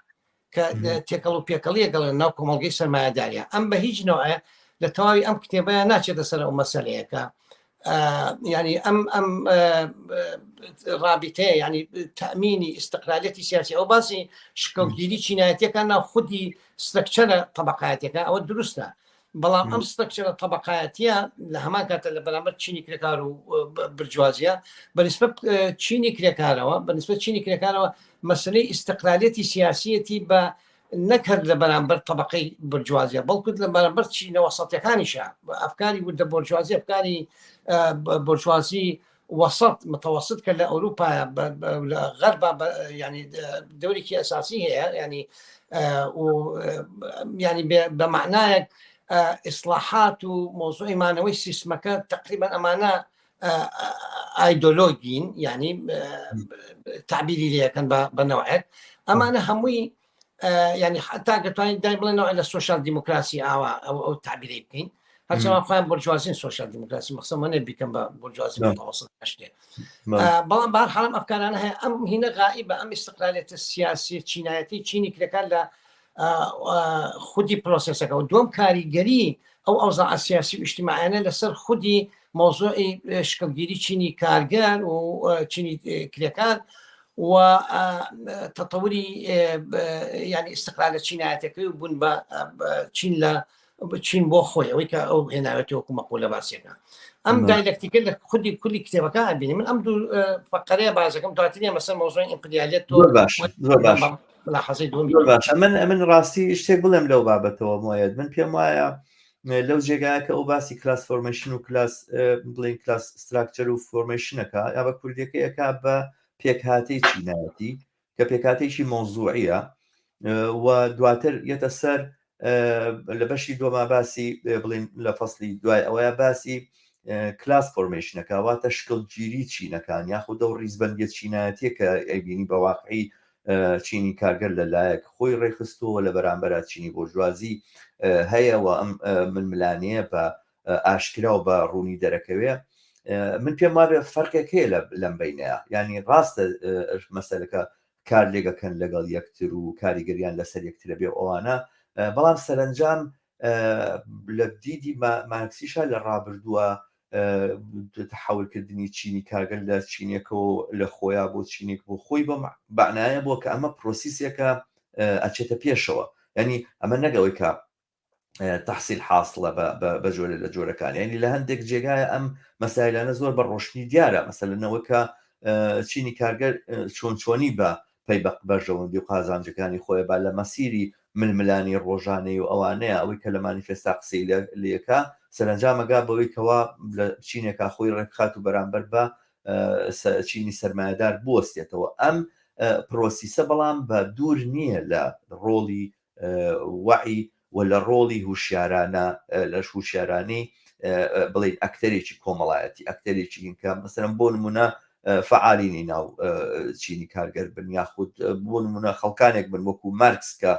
کە تێکەڵ و پێکەڵیە گەڵێن ناو کۆمەڵگەی سەرمایەداریە ئەم بە هیچ نوعە لە تەواوی ئەم کتێبەیە ناچێتە سەر ئەو مەسەلەیەکە ینی ئەم ئەم ڕابیتەیە ینی تەمینی ئیستقلالیەتی سیاسی ئەو باسی شکڵگیری چینایەتەکان ناو خودی structure ە طبقاتەکە ئەوە دروستە بەڵام ئەم structure ە تەبقایەتیە لە هەمان کاتە لە بەرامبەر چینی کرێکار و برجوازیە بەنسبەت چینی کرێکارەوە بەنسبەت چینی کرێکارەوە مەسلەی ئیستقلالیەتی سیاسیەتی بە نەک هەر لە بەرامبەر طبقەی برجوازیە بەڵکو لە بەرامبەر چینە وەسەتەکانیشە ئەفکاری وردە بۆرجوازی ئەفکاری بۆرجوازی وەسەت متوسط کە لە ئەوروپا لە غەربا ینی دەورێکی ئەساسی هەیە ینی ینی بە معنایەک ئیسلاحات و مۆزوعی مانەوەی سیستمەکە تقریبا ئەمانە ئایدۆلۆگین ینی تعبیری لەکەن بە نەوعێک ئەمانە هەمووی ینی حتا گەتوانین دای بڵێنەوە لە سوسیال دیموکراسی ئاوا ئەو ئەو تعبیری بکەین هەرچەوە خۆیان بۆرجوازین سوسیال دیموکراسی مەخسەمەە بیکەم بە بۆرجوازی متوسط شتێ بەڵام بار حاڵم ئەفکارانە هەیە ئەم هینە غائیبە ئەم ئیستقلالێتە سیاسی چینایەتی چینی کرێکار لە خودی process ەکە و دوم کاریگەری ئەو ئەوزاع سیاسی و ئیجتیماعیانە لەسەر خودی مۆزوعی شکڵگیری چینی کارگەر و چینی کرێکار و تەتەوری ینی ئیستقلالە چینایەتەکەی و بوون بە چین لە چین بۆ خۆی ئەوەی کە ئەو هێناوێتی وەکو مەقولە باسیەکە ئەم دایلەکتیکە لە خودی کولی کتێبەکە بینی من ئەم دوو فقرەیە بازەکەم دواتریا مەسەر مۆزۆی ئیمپریالیت زۆر باش زۆر باش ملاحظەی دووەم زۆر باشە من من ڕاستی شتێک بڵێم لەو بابەتەوە مۆیەت من پێم وایە لەو جێگایە کە ئەو باسی class formation و کلاس بڵین class structure و formation ەکە یا بە کوردیەکە یەکا بە پێکهاتەی چینایەتی کە پێکهاتەیەکی مەوزوعیە و دواتر یەتە سەر لە بەشی دووەما باسی بڵین لە فەصلی دوای ئەوەیە باسی class formation ەکە واتە شکڵگیری چینەکان یاخود ئەو ڕیزبەندیە چینایەتیە کە ئەیبینی بە واقعی چینی کارگەر لە لایەک خۆی ڕێکخستووە لە بەرامبەرا چینی بۆرژوازی هەیە و ئەم ململانەیە بە ئاشکرا و بە ڕوونی دەرەکەوێ من پێم وابێ فەرقێک هەیە لەم بینەیە ینی ڕاستە مەسەلەکە کار لێگەکەن لەگەڵ یەکتر و کاریگەریان لەسەر یەکترە بێ ئەوانە بەڵام سەرنجام لە دیدی مارکسیشا لە ڕابردووە. تەحولکردنی چینی کارگەر لە چینێکەوە لە خۆیان بۆ چینێک بۆ خۆی بەم بەعنایە بۆ کە ئەمە پرۆسیسێکە ئەچێتە پێشەوە ینی ئەمە نەگەوەی کە تحصیل حاصلە بە جۆرە لە جۆرەکان ینی لە هەندێک جێگایە ئەم مەسایلانە زۆر بە ڕۆشنی دیارە مەسەلەنەوە کە چینی کارگەر چۆن چۆنی بە پەی بە بەرژەوەندی و قازانجەکانی خۆی با لە مەسیری ململانی ڕۆژانەی و ئەوانەیە ئەوەی کە لە مانیفێستا قسەی لەکە سەرنجامەگا بەوەی کەوا لە چینێکا خۆی ڕێکخات و بەرامبەر بە چینی سەرمایەدار بوەستێتەوە ئەم پرۆسیسە بەڵام بە دوور نییە لە ڕۆڵی وەعی و لە ڕۆڵی هوشیارانە لە هوشیارانی بڵێن ئەکتەرێکی کۆمەڵایەتی ئەکتەرێکی کە مەسەرم بۆ نمونە فعالینی ناو چینی کارگەر بن یاخود بۆ نمونە خەڵکانێک بن وەکو مارکس کە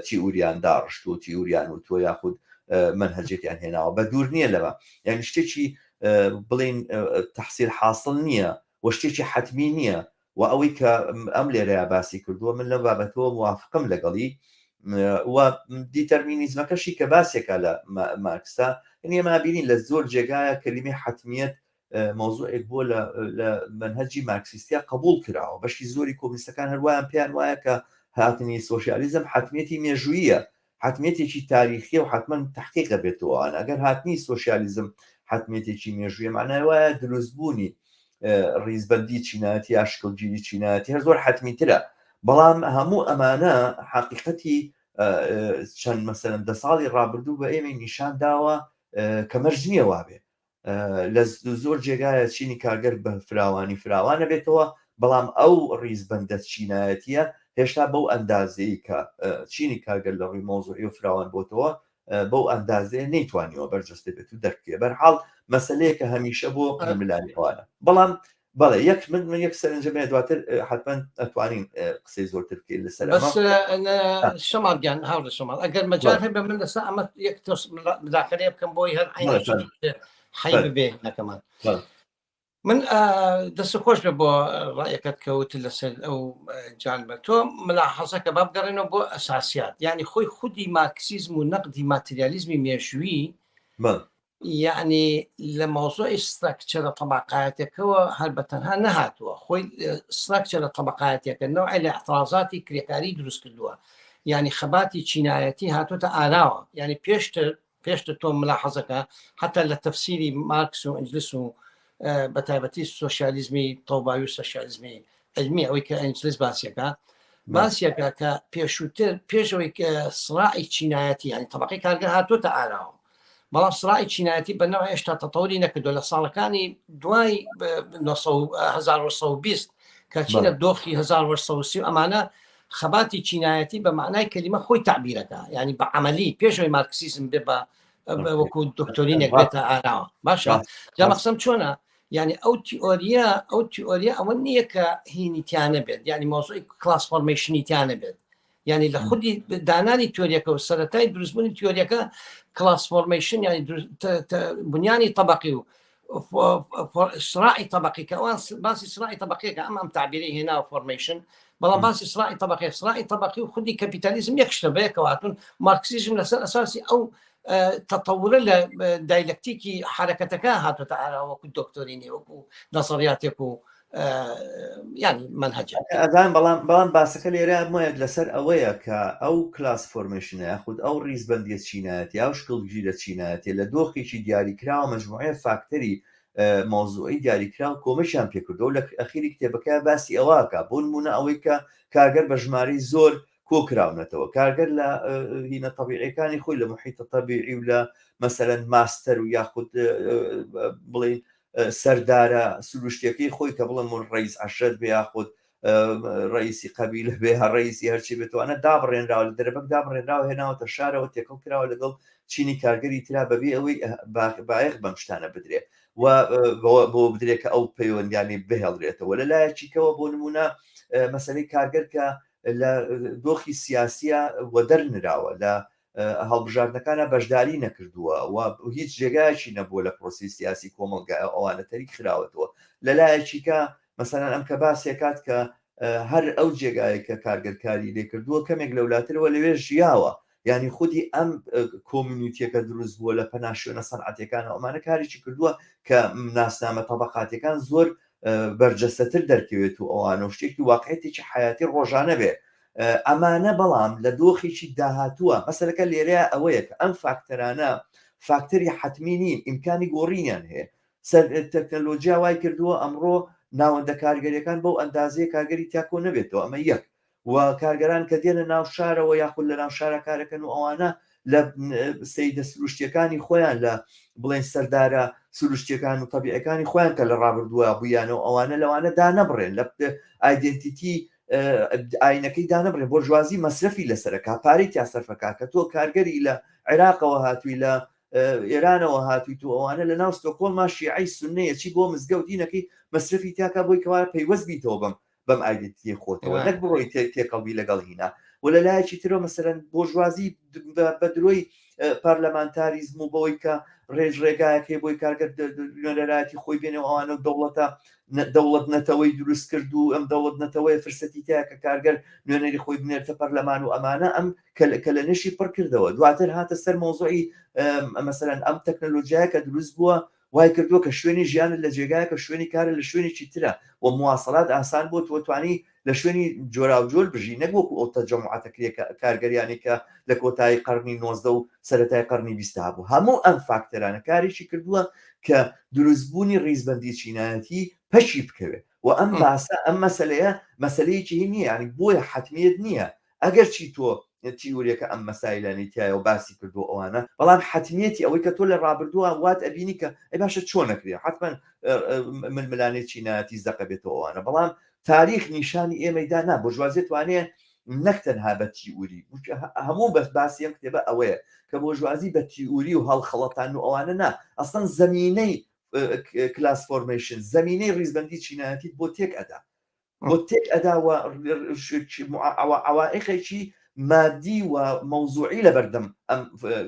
تیوریان داڕشت و تیوریان و تۆ یاخود منهجێکیان هێناوە بە دوور نییە لەمە یعنی شتێکی بڵین تحصیل حاصل نییە و شتێکی حتمی نییە و ئەوەی کە ئەم لێرەیا باسی کردووە من لەم بابەتەوە موافقم لەگەڵی و دیتەرمینیزمەکەشی کە باسێکە لە مارکسا یعنی ئێمە بینین لە زۆر جێگایە کەلیمەی حەتمیەت مەوزوعێک بووە لە مەنهەجی مارکسیستیا قبول کراوە بەشی زۆری کۆمیستەکان هەروایان پێیان وایە کە هاتنی سۆسیالیزم حەتمیەتی مێژوویە حەتمیەتێکی تاریخیە و حەتمەن تەحقیق ئەبێتەوە ئەوانە ئەگەر هاتنی سۆسیالیزم حەتمیەتێکی مێژوویە معنای وایە دروستبوونی ڕیزبەندی چینایەتی یا شکڵگیری چینایەتی هەر زۆر حەتمی ترە بەڵام هەموو ئەمانە حەقیقەتی چەند مەسەلەن دە ساڵی ڕابردوو بە ئێمەی نیشان داوە کە مەرج نییە وابێ لە زۆر جێگایە چینی کارگەر بە فراوانی فراوانە بێتەوە بەڵام ئەو ڕیزبەندە چینایەتیە هێشتا بەو ئەندازەی کە چینی کارگەر لە ڕووی مۆزوعی و فراوان بۆتەوە بەو ئەندازەیە نەیتوانیوە بەرجەستە بێت و دەرکێ بەرحاڵ مەسلەیە کە هەمیشە بۆ ململانی ئەوانە بەڵام بەڵێ یەک من من یەک سەرنجم هەیە دواتر حتمما ئەتوانین قسەی زۆرتر بکەین لەسەر بەس شەماڵ گیان هاوڕێ شەماڵ ئەگەر مەجال هەبێ من لەسەر ئەمە یەک تۆس مداخلەیە بکەم بۆی هەر عەینە حەی ببێ نەکەمان من دەست خۆش بێ بۆ ڕایەکەت کەوت لەسەر ئەو جانبە تۆ ملاحەزەکە با بگەڕێنەوە بۆ ئەساسیات یعنی خۆی خودی مارکسیزم و نەقدی ماتریالیزمی مێژووی یەعنی لە مەوزوعی ستراکچەرە تەبەقایەتەکەوە هەر بە تەنها نەهاتووە خۆی ستراکچەرە تەبەقایەتەکە نەوعێ لە اعترازاتی کرێکاری دروست کردووە یعنی خەباتی چینایەتی هاتوۆتە ئاراوە یعنی پێشتر پێشتر تۆ ملاحەزەکە حتا لە تەفسیری مارکس و ئەنجلس و بە تایبەتی سۆسیالیزمی تەوباوی و سۆسیالیزمی علمی ئەوەی کە ئەنجلس باسیەکە باسیەکە کە پێشووتر پێشەوەی کە سراعی چینایەتی ینی طبقی کارگەر هاتوۆتە ئاراوە بەڵام سراعی چینایەتی بە نەوە هێشتا تەتەوری نەکردو لە ساڵەکانی دوای 1920 کە چینە دۆخی 1930 ئەمانە خەباتی چینایەتی بە معنای کەلیمە خۆی تعبیرەکە ینی بە عملی پێشەوەی مارکسیزم بێ بە وەکو دکتۆرینێک بێتە ئاراوە باشە جا مەقسەم چۆنە یعنی ئەو تیۆریە ئەو تیۆریە ئەوە نییە کە هینی تیانە بێت یعنی مۆزوعی class formation ی تیانە بێت یعنی لە خودی دانانی تیۆریەکە و سەتای دروستبوونی تیۆریەکە class formation یعنی بنیانی طبقی و صراعی طبقی کە ئەوان باسی صراعی طبقیەکە ئەم ئەم تعبیری هێنا و formation بەڵام باسی صراعی طبقی صراعی طبقی و خودی کەپیتالیزم یەک شتە بەیەکەوە هاتوون مارکسیزم لەسەر ئەساسی ئەو تەتەورە لە دایلەکتیکی حرەکەتەکە هاتوتە ئارا وەکو دۆکتۆرینی وەکو نەزەریاتێک و ینی منهجە ئەزان بەڵام بەڵام باسەکە لێرە مۆیەت لەسەر ئەوەیە کە ئەو class formation ە یاخود ئەو ڕیزبەندیە چینایەتی ئەو شکڵگیرە چینایەتی لە دۆخێکی دیاریکراوە مجموعەیە فاکتەری مەوزوعی دیاریکراو کۆمەکیان پێکردەوە لە ئەخیری کتێبەکە باسی ئەوەکە بۆ نمونە ئەوەی کە کارگەر بە ژمارەی زۆر کۆکراونەتەوە کارگەر لە هینە تەبیعەکانی خۆی لە محیتە تەبیعی و لە مەسەلەن ماستەر و یاخود بڵین سەردارە سروشتەکەی خۆی کە بڵێ من ڕئیس عەشرەت بێ یاخود ڕئیسی قەبیلە بێ هەر ڕئیسی هەرچی بێتوانە دابڕێنراوە لە دەرەبەک دابڕێنراوە هێناوەتە شارەوە تێکەڵ کراوە لەگەڵ چینی کارگەری ترا بەبێ ئەوەی بایەخ بەم شتانە بدرێ و بۆ بدرێت کە ئەو پەیوەندیانی بهێڵرێتەوە لە لایەکیکەوە بۆ نمونە مەسەلەی کارگەر کە لە دۆخی سیاسیە وەدەر نراوە لە هەڵبژاردنەکانە بەشداری نەکردووە و هیچ جێگایەکی نەبووە لە پرۆسی سیاسی کۆمەڵگا ئەوانە تەریک خراوەتەوە لە لایەکیکە مەسەلەن ئەم کە باسێکات کە هەر ئەو جێگایە کە کارگەرکاری لێ کردووە کەمێک لەولاترەوە لەوێ ژیاوە. یعنی خودی ئەم community یەکە دروست بووە لە پەنا شوێنە سەنعەتەکان ئەمانە کارێکی کردووە کە ناسنامە تەبقاتەکان زۆر بەرجەستەتر دەرکەوێت و ئەوانە و شتێکی واقعێتێکی حیاتی ڕۆژانە بێ ئەمانە بەڵام لە دۆخێکی داهاتووە مەسەلەکە لێرەیە ئەوەیە کە ئەم فاکتەرانە فاکتەری حەتمی نین ئیمکانی گۆڕینیان هەیە سەر تەکنەلۆجیا وای کردووە ئەمڕۆ ناوەندە کارگەریەکان بەو ئەندازەیە کارگەری تیا کۆ نەبێتەوە ئەمە یەک و کارگەران کە دێنە ناو شارەوە یاخود لە ناو شارە کارەکەن و ئەوانە لە سەیدە سروشتیەکانی خۆیان لە بڵێن سەردارە سروشتیەکان و تەبیعەکانی خۆیان کە لە ڕابردووە بوویانەوە ئەوانە لەوانە دانەبڕێن لە identity ئاینەکەی دانەبڕێن بۆرژوازی مەسرەفی لەسەرەکە پارەی تیا سەرفەکە کە تۆ کارگەری لە عێراقەوە هاتووی لە ئێرانەوە هاتوویت و ئەوانە لە ناو ستۆکۆڵما شیعەی سوننەیە چی بۆ مزگەوت دینەکەی مەسرەفی تیاکە بۆی کەوا پەیوەست بیتەوە بەم بەم identity ی خۆتەوە نەک بڕۆی تێکەڵبی لەگەڵ هینا و لە لایەکی ترەوە مەسەرەن بۆرژوازی بە درۆی پەرلەمانتاریزم و بەوەی کە ڕێژ ڕێگایەکەی بۆی کارگەر نوێنەرایەتی خۆی بێنێ و ئەوانە و دەوڵەتە دەوڵەت نەتەوەی دروست کرد و ئەم دەوڵەت نەتەوەی فرسەتی تیا کە کارگەر نوێنەری خۆی بنێرتە پەرلەمان و ئەمانە ئەم کە لە نشی پڕ کردەوە دواتر هاتە سەر مۆزۆی مەسەرەن ئەم تەکنەلۆژیایە کە دروست بووە وای کردووە کە شوێنی ژیانت لە جێگایەکە شوێنی کارە لە شوێنێکی ترە و مواصلات ئاسان بۆ تۆ توانی لە شوێنی جۆراوجۆر بژی نەک وەکو ئەو تەجەموعاتە کرێ کارگەریانی کە لە کۆتایی قەرنی 19 و سەرەتای قەرنی 20 هەبوو هەموو ئەم فاکتەرانە کارێکی کردووە کە دروستبوونی ڕیزبەندی چینایەتی پەکی بکەوێت و ئەم باسە ئەم مەسلەیە مەسلەیەکی هی نییە یعنی بۆیە حەتمیەت نییە ئەگەرچی تۆ تیوریەکە ئەم مەسایلانەی تایە و باسی کردو ئەوانە بەڵام حەتمیەتی ئەوەی کە تۆ لە ڕابردووە وات ئەبینی کە ئەی باشە چۆن نەکرێ حتمما ململانێ چینایەتی زەقە بێتەوە ئەوانە بەڵام تاریخ نیشانی ئێمەی دا نا بۆرژوازی توانێ نەک تەنها بە تیوری هەموو بەس باسی ئەم کتێبە ئەوەیە کە بۆرژوازی بە تیوری و هەڵخەڵەتان و ئەوانە نا ئەسڵەن زەمینەی class formation زەمینەی ڕیزبەندی چینایەتیت بۆ تێک ئەدا بۆ تێک ئەدا و عوائقێکی مادی و مەوزوعی لە بەردەم ئەم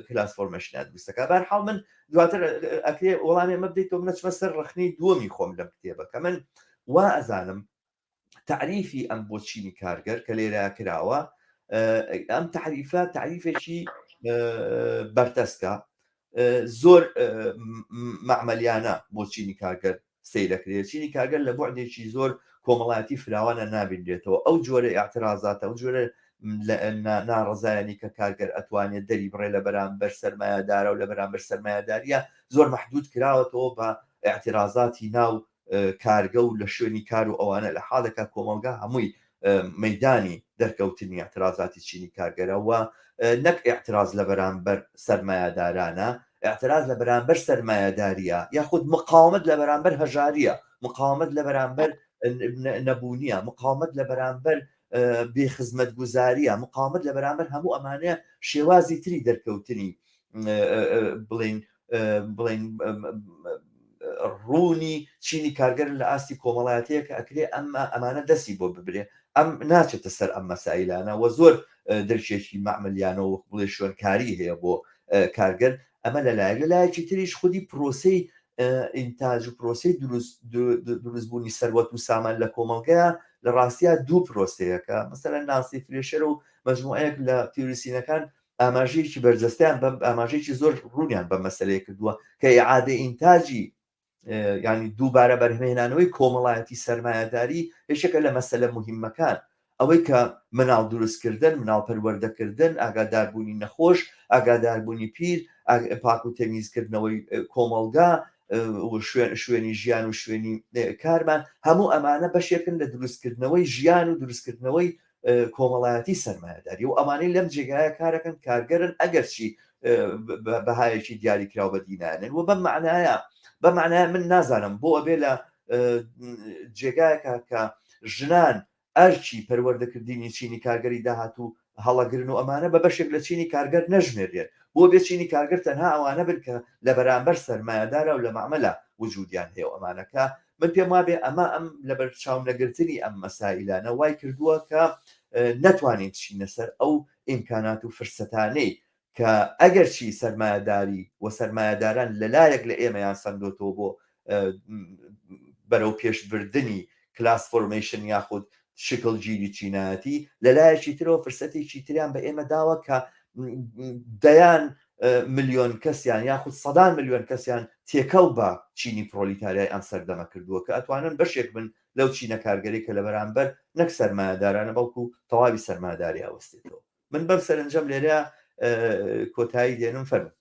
class formation ە دروستەکە بەرحاڵ من دواتر ئەکرێ وەڵامی ئەمە بدەیت تۆ منەچمە سەر ڕخنەی دووەمی خۆم لەم کتێبە کە من وا ئەزانم تعریفی ئەم بۆ چینی کارگەر کە لێرە کراوە ئەم تعریفە تعریفێکی بەرتەسکە زۆر مەعمەلیانە بۆ چینی کارگەر سەیرەکرێت چینی کارگەر لە بوعدێکی زۆر کۆمەڵایەتی فراوانە نابینرێتەوە ئەو جۆرە ئاعترازاتە ئەو جۆرە ناڕزایانی کە کارگەر ئەتوانێت دەری بڕێ لە بەرامبەر سەرمایەدارە و لە بەرامبەر سەرمایەداریە زۆر محدود کراوەتەوە بە اعترازاتی ناو کارگە و لە شوێنی کار و ئەوانە لە حاڵێکا کۆمەڵگا هەمووی مەدانی دەرکەوتنی اعترازاتی چینی کارگەرە و نەک اعتراز لە بەرامبەر سەرمایەدارانە اعتراز لە بەرامبەر سەرمایەداریە یاخود مقاومت لە بەرامبەر هەژاریە مقاومت لە بەرامبەر نەبوونیە مقاومت لە بەرامبەر بێ خزمەتگوزاریە مقاومت لە بەرامبەر هەموو ئەمانەیە شێوازی تری دەرکەوتنی بڵین بڵین ڕوونی چینی کارگەر لە ئاستی کۆمەڵایەتەیە کە ئەکرێ ئەمە ئەمانە دەستی بۆ ببرێ ئەم ناچێتە سەر ئەم مەسایلانە و زۆر درکێکی مەعملیانەوە وەک بڵێ شوێنکاری هەیە بۆ کارگەر ئەمە لەلایەک لەلایەکی تریش خودی پرۆسەی ئینتاج و پرۆسەی دروستبوونی سەروەت و سامان لە کۆمەڵگەیە لە ڕاستیا دوو پرۆسەیەکە مەسەلەن نانسی فلێشەر و مەجموعەیەک لە تیۆریسینەکان ئاماژەیەکی بەرجەستەیان بەم ئاماژەیەکی زۆر ڕوونیان بەم مەسەلەیە کردووە کە ئیعادە ئینتاجی ینی دووبارە بەرهمهێنانەوەی کۆمەڵایەتی سەرمایەداری یەکێکە لە مەسەلە مهمەکان ئەوەی کە مناڵ دروستکردن مناڵ پەروەردەکردن ئاگاداربوونی نەخۆش ئاگاداربوونی پیر پاک و تەمیزکردنەوەی کۆمەڵگا شوێنی ژیان و شوێنی کارمان هەموو ئەمانە بەشێکن لە دروستکردنەوەی ژیان و دروستکردنەوەی کۆمەڵایەتی سەرمایەداری و ئەمانەی لەم جێگایە کارەکەن کارگەرن ئەگەرچی بەهایەکی دیاریکراو بەدینانن و بەم معنایە بە معنای من نازانم بۆ ئەبێ لە جێگایەکە کە ژنان ئەرکی پەروەردەکردنی چینی کارگەری داهاتوو هەڵەگرن و ئەمانە بە بەشێک لە چینی کارگەر نەژمێرێن بۆ بێ چینی کارگەر تەنها ئەوانە بن کە لە بەرامبەر سەرمایەدارە و لە مەعمەلە وجودیان هەیە و ئەمانەکە من پێم وابێ ئەمە ئەم لەبەرچاو نەگرتنی ئەم مەسائیلانە وای کردووە کە نەتوانین بچینە سەر ئەو ئیمکانات و فرسەتانەی کە ئەگەرچی سەرمایەداری و سەرمایەداران لەلایەک لە ئێمەیان سەندۆتەوە بۆ بەرەو پێشبردنی class formation یاخود شکڵگیری چینایەتی، لەلایەکی ترەوە فرسەتێکی تریان بە ئێمە داوە کە دەیان ملیۆن کەسیان یاخود سەدان ملیۆن کەسیان تێکەڵ بە چینی پرۆلیتاریای ئەم سەردەمە کردووە کە ئەتوانن بەشێک بن لەو چینە کارگەری کە لە بەرامبەر نەک سەرمایەدارانە بەڵکو تەواوی سەرمایەداری ئەوەستێتەوە. من بەم سەرنجەم لێرە کۆتایی دێنم فەرموو.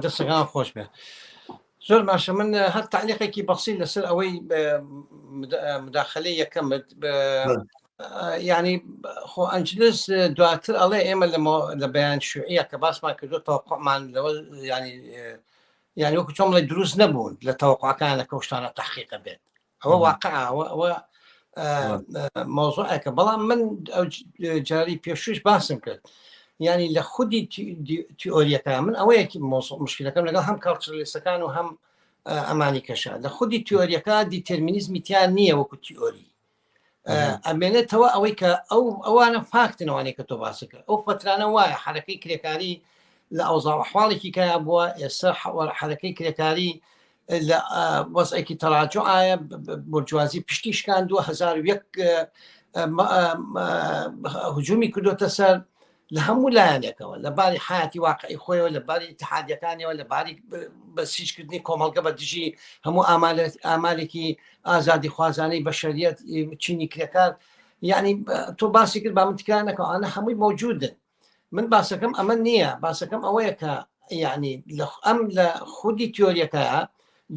دەستەکان خۆش بێ زۆر باشە من هەر تعلیقێکی بەخسی لەسەر ئەوەی مداخلەی یەکەمت ینی خۆ ئەنجلس دواتر ئەڵێ ئێمە لە بەیان شوعیە کە باسمان کردو تەوقعمان لەوە ینی یعنی وەکو چۆن بڵێ دروست نەبوون لە تەوەقعەکان لە کەوشتانە تحقیقە بێت ئەوە واقع ئەوە ئەوە مۆزوعێکە بەڵام من ئەو جاری پێشوش باسم کرد ینی لە خودی تیۆریەکە من ئەوەیەکی مشکلەکەم لەگەڵ هەم culturalist ەکان و هەم ئەمانی کەشە لە خودی تیۆریەکە دیتەرمینیزمی تیان نییە وەکو تیۆری ئەمێنێتەوە ئەوەی کە ئەو ئەوانە فاکتنەوانەی کە تۆ باسەکە ئەو فترانە وایە حرەکەی کرێکاری لە ئەوزا حواڵێکی کە بووە ئێستا حرەکەی کرێکاری لە وەزعێکی تەراجعایە بۆرجوازی پشتی شکاندووە 2001 هجومی کردوتە سەر لە هەموو لایەنێکەوە لە باری حیاتی واقعی خۆیەوە لە باری اتحادیەکانیەوە لە باری بەسیجکردنی کۆمەڵگە بە دژی هەموو ئامالێکی ئازادی خوازانەی بەشەریەت چینی کرێکار یعنی تۆ باسی کرد با من تکرار نەکەم ئەوانە هەمووی مەوجودن من باسەکەم ئەمە نییە باسەکەم ئەوەیە کە یعنی ئەم لە خودی تیۆریەکە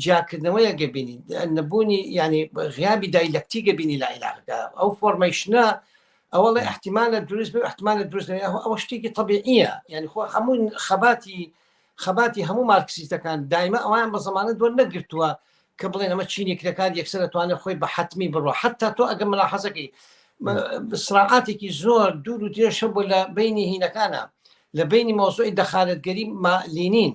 جیاکردنەوەیە گەبینی نەبوونی ینی غیابی دایلەکتی گەبینی لە عیلاقەکە ئەو فۆرمەیشنە ئەوەڵێ احتیمالە دروست بێ احتیمالە دروست نەبێ ئەوە شتێکی طبیعیە یعنی خۆ هەموو خەباتی خەباتی هەموو مارکسیستەکان دایمە ئەویان بە زمانە دووە نەگرتووە کە بڵێن ئەمە چینی کرێکار یەکسەر دەتوانێت خۆی بە حتمی بڕۆ حتا تۆ ئەگە ملاحەزەکەی سراعاتێکی زۆر دوور و درێژ هەبوو لە بینی هینەکانە لە بینی مۆزۆی دەخالەتگەری لینین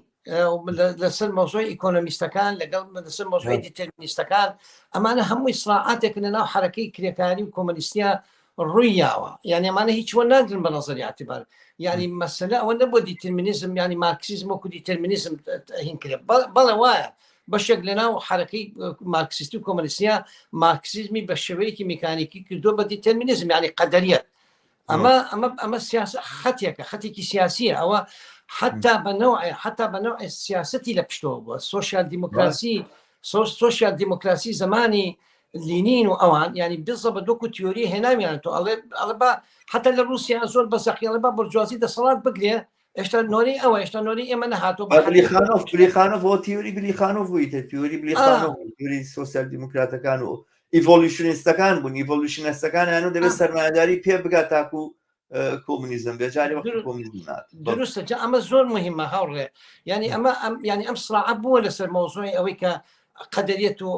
لەسەر مۆزۆی ئیکۆنۆمیستەکان لەگەڵ لەسەر مۆزۆی دیتەرمینیستەکان ئەمانە هەمووی سراعاتێک لە ناو حرەکەی کرێکاری و کۆمەنیستیا ڕووی یاوە یعنی ئەمانە هیچ وە ناگرن بە نظری اعتبار یعنی مەسەلە ئەوە نەبووە دیترمینیزم یعنی مارکسیزم وەکو دیترمینیزم هین کرێ بەڵێ وایە بەشێک لە ناو حرەکەی مارکسیستی و کۆمەنیستیا مارکسیزمی بە شێوەیەکی میکانیکی کردووە بە دیترمینیزم یعنی قەدەریەت ئەمە ئەمە ئەمە سیاس خەتێکە خەتێکی سیاسیە ئەوە حتا بە نەوع حتا بە نەوع سیاستی لە پشتەوە بووە سوسیال دیموکراسی سوسیال دیموکراسی زمانی لینین و ئەوان ینی بزە بە دۆک و تیۆری هێناویان تۆ ئەڵێ ئەڵێ با حتا لە رووسیا زۆر بە زەقی ئەڵێ با بۆرجوازی دەسەڵات بگرێ ئێشتا نۆرەی ئەوە ئێشتا نۆرەی ئێمە نەهاتووە بە بلیخانۆف بلیخانۆف بۆ تیۆری بلیخانۆف بوویتە تیۆری بلیخانۆف تیۆری سۆسیال دیموکراتەکان و ئیڤۆلوشنیستەکان بوون ئیڤۆلوشنەستەکان یانو دەبێت سەرمایەداری پێ بگات تاکو کۆمونیزم بێ جاری وەخت کۆمونیزم نات دروستە جا ئەمە زۆر مهمە هاوڕێ یعنی ئەمە ئەم یعنی ئەم سراعە بووە لەسەر مەوزوعی ئەوەی کە قەدەریەت و